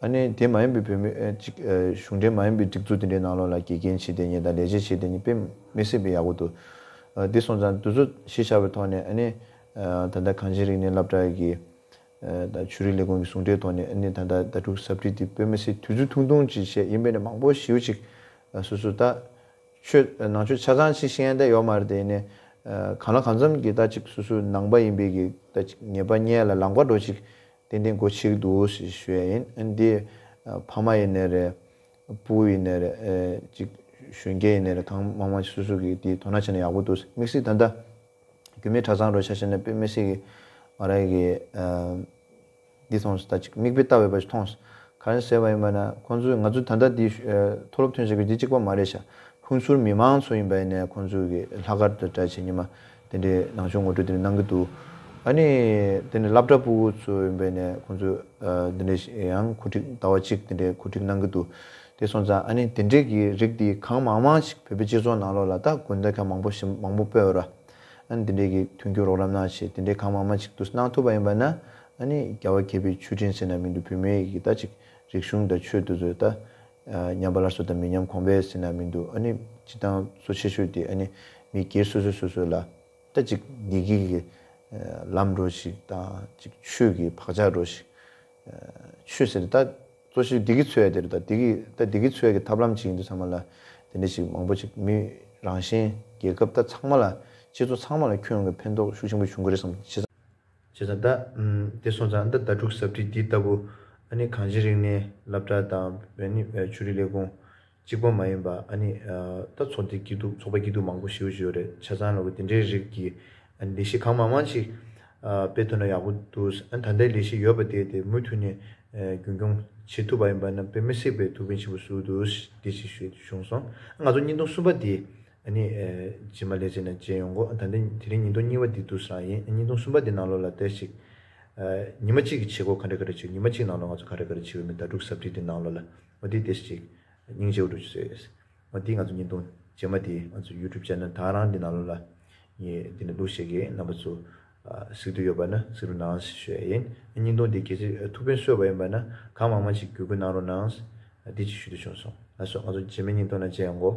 ཨ་ནི་དེ་མ་ཡིན་པའི་བོད་མི་ཨ་ཅིག་ཨ་གཞུང་འབྲེལ་མ་ཡིན་པའི་སྒྲིག་འཛུགས་དེ་འདྲའི་ནང་ལོགས་ལ་དགེ་རྒན་བྱེད་དེ་ཉིད་དང་ལས་བྱེད་བྱེད་དེ་ཉིད་དཔེ་མི་སྲིད་པའི་ཡག་པོ་འདུག་ཨ་དེ་སོང་ཙང་དུས་ཚོད་གཞི་བཞག་པའི་ཐོག་ནས་ཨ་ནི་ཨ་ད་ལྟ་གངས་ཅན་རིག་གནས་སློབ་གྲྭ་གི་ཨ་ད་ཆོས་རིག་ལས་ཁུངས་ཀྱི་ཟུང་འབྲེལ་ཐོག་ནས་ཨ་ནི་ད་ལྟ་ཟླ་དྲུག་གི་ཟབ་ཁྲིད་དེ་དཔེ་མི་སྲིད་དུས་ཚོད་ཐུང་ཐུང་ཅིག་བྱས་ཡིན་པས་ནས་མང་པོ་ཞེ་པོ་ཅིག་ཨ་སོ་སོ་ད་ཆོས་ནང་ཆོས་ཆ་ཚང་ཅིག་ཤེས་ཡ་ད་ཡོད་མ་རེད་དེ་ཡིན་ནས་ཨ་གང་ལ་གང་འཚམ་གྱི་ད་ཅིག་སོ་སོའི་ནང་པ་ཡིན་པའི་གི་ད་ཅིག་ཉེས་པ་རྙེད་ལ་ལམ་ཁ་འགྲོ་ཅིག་ཏན་ཏན་སྒོ་ཕྱེ་གི་འདུག་ཞེས་ཞུ་ཡ་ཡིན། ཨ་འདི་ཨ་ཕ་མ་ཡིན་ནའི་རེད། སྤུ་གུ་ཡིན་ནའི་རེད། ཨེ་ཅིག་གཞོན་སྐྱེས་ཡིན་ནའི་རེད། གང་མང་མང་ཞིག་སོ་སོ་གིས་འདི་དོ་སྣང་བྱས་ན་ཡག་པོ་འདུག་དམིགས་བསལ་ད་ལྟ་རྒྱུད་སྨད་གྲྭ་ཚང་རུ་ཆ་བཞག་ན་དཔེ་མི་སྲིད་གི་ང་རང་གི་ཨ་འདི་མཐོང་སོང་། ད་ཅིག་མིག་དཔེ་ལྟ་བའི་བར་ཞིག་མཐོང་སོང་། ག་རེ་ཟེར་བ་ཡིན་པ་ན་ཁོང་ཚོས་ང་ཚོ་ད་ལྟ་འདི་ཨ་མཐོ་སློབ་ཐོན་བྱེད་མཁན་འདི་གཅིག་པ་མ་རེད་ཤག་ཕུན་ཚོགས་མི་མང་ཚོ་ཡིན་པ་ཡིན་ནའི་ཁོང་ཚོ་གི་ལྷག་དཀར་དང་འདྲ་བྱས་ཉི་མ་དེ་འདྲའི་ནང་ཆོས་ངོ་སྤྲོད་དེ་འདྲ་གནང་གི་འདུག་ཨ་ནི་དེ་ནས་སློབ་གྲྭ་ཕྲུ་གུ་ཚོ་ཡིན་པ་ཡིན་ནའི་ཁོང་ཚོས་ཨ་དེ་འདྲའི་ཡང་གོ་སྒྲིག་ཟླ་བ་གཅིག་དེ་འདྲའི་གོ་སྒྲིག་གནང་གི་འདུག་དེ་སོང་ཙང་ཨ་ནི་དེ་འདྲའི་གི་རིགས་དེ་གང་མང་མང་ཞིག་བོད་པའི་སྤྱི་ཚོགས་ནང་ལོགས་ལ་ད་དགོན་སྡེ་ཁག་མང་པོ་ཞིག་མང་པོ་སྤེལ་བ་ར། ཨ་ནི་དེ་འདྲའི་གི་མཐུན་འགྱུར་རོགས་རམ་གནང་བྱས་དེ་འདྲའི་གང་མང་མང་ཞིག་ཏུ་གནང་ཐུབ་པ་ཡིན་པ་ན་ཨ་ནི་རྒྱལ་བ་དགྱེས་པའི་མཆོད་སྤྲིན་ཟེར་ན་མི་འདུག་བོད་མིའི་གི་ད་ཅིག་རིག་གཞུང་དང་ཆོས་དེ་ཚོ་ད་ཨ་ཉམས་པ་སླར་གསོ་དང་མི་ཉམས་གོང་འཕེལ་ཟེར་ན་མི་འདུག་ཨ་ནི་སྤྱིར་བཏང་གཙོ་ཆེ་ཤོས་དེ་ཨ་ནི་མི་སྒེར་སོ་སོ་སོ་སོ་ལ་ད་ཅིག་བདེ་སྐྱིད་ཀྱི་ཨ་ལམ་འགྲོ་ཞིག་དང་ཅིག་ཆོས་ཀྱི་བག་ཆགས་འགྲོ་ཞིག་ཨ་ཆོས་ཟེར་ད་གཙོ་ཆེ་བདེ་སྐྱིད་འཚོལ་ཡ་དེ་རེད། ད་བདེ་སྐྱིད་ད་བདེ་སྐྱིད་འཚོལ་ཡ་གི་ཐབས་ལམ་ཅིག་ཡིན་དུས་ཚང་མ་ལ་དེ་འདྲ་ཞིག་མང་པོ་ཅིག་མི་རང་གཞན་རྒྱལ་ཁབ་ད་ཚང་མ་ལ་སྤྱི་ཚོགས་ཚང་མ་ལ་ཁྱོན་ཡོངས་ཀྱི་ཕན་ཐོགས་ཤུགས་ཆེན་པོ་བྱུང་གི་རེད་བསམ། བྱས་ཙང་ད་ཨམ་དེ་སོང་ཙང་ད་ཟླ་དྲུག་ཟབ་ཁྲིད་འདི་ལྟ་བུ་ཨ་ནི་གངས་ཅན་རིག་གནས་སློབ་གྲྭ་དང་ཨ་ནི་ཆོས་རིག་ལས་ཁུངས་གཅིག་པ་མ་ཡིན་པ་ཨ་ནི་ཨ་ད་ཚོགས་སྡེ་སྐྱིད་སྡུག་ཚོགས་པ་སྐྱིད་སྡུག་མང་པོ་ཞེ་པོ་ཅིག་ཡོད་རེད། ཆ་ཚང་ལ་གོ་དེ་འདྲའི་རིགས་ཀྱི་ཨ་ནི་ལས་གཞི་གང་མང་མང་ཅིག་ཨ་སྤེལ་ཐུབ་ན་ཡག་པོ་འདུག་ཨ་ནི་ད་ལྟའི་ལས་གཞི་ཡོད་པ་དེ་དེ་མུ་མཐུད་ནས་ཨ་རྒྱུན་འཁྱོངས་བྱེད་ཐུབ་པ་ཡིན་པ་ན་དཔེ་མི་སྲིད་པའི་ཐུགས་ཕན་ཆེན་པོ་བསུ་འདུག་དེ་ཅིག་ཞུ་བྱུང་སོང་། ང་ཚོ་བརྙན་ཐུང་གསུམ་པ་དེ་ཨ་ནི་ཨ་རྗེས་མ་ལས་བྱས་ན་མཇལ་ཡོང་གོ་ཨ་ད་ལྟ་དེ་རིང་བརྙན་ཐུང་གཉིས་པ་འདི་འདུག་སེ་རང་ཡིན། བརྙན་ཐུང་གསུམ་པ་འདི་ནང་ལོགས་ལ་ཏོག་ཙམ་ཅིག་ཨ་ཉི་མ་གཅིག་གི་བྱེད་སྒོ་ག་འདྲ་ག་འདྲ་བྱེད། ཉི་མ་གཅིག་ནང་ལོགས་ང་ཚོ་ག་འདྲ་ག་འདྲ་བྱེད་ཡོད་མེད་ཟླ་དྲུག་ཟབ་ཁྲིད་འདི་ནང་ལོགས་ལ་འོ་དེ་ཏོག་ཙམ་ཅིག་སྙིང་རྗེ་པོ་འདྲ་ཅིག་བཟོས་ཡོད། འོ་དེ་ང་ཚོ་བརྙན་ཐུང་རྗེས་མ་དེ་ང་ཚོ་ཡུ་ཊུབ་ཆེ་ནལ་ད་རང་འདི་ནང་ལོགས་ལ་ངས་འདི་ནས་བླུགས་བཞག་གི། རྣམ་པ་ཚོ་ཨ་གཟིགས་འདོད་ཡོད་པ་ན་གཟིགས་རོགས་གནང་ཞུ་ཡ་ཡིན། བརྙན་ཐུང་འདི་གལ་སྲིད་ཐུགས་ཕན་གསོས་པ་ཡིན་པ་ན་གང་མང་མང་ཞིག་བརྒྱུད་སྐུར་གནང་རོགས་གནང་། འདི་ཅིག་ཞུ་འདོད་བྱུང་སོང་། ལགས་སོ། ང་ཚོ་རྗེས་མའི་བརྙན་ཐུང་ནང་མཇལ་ཡོང་གོ།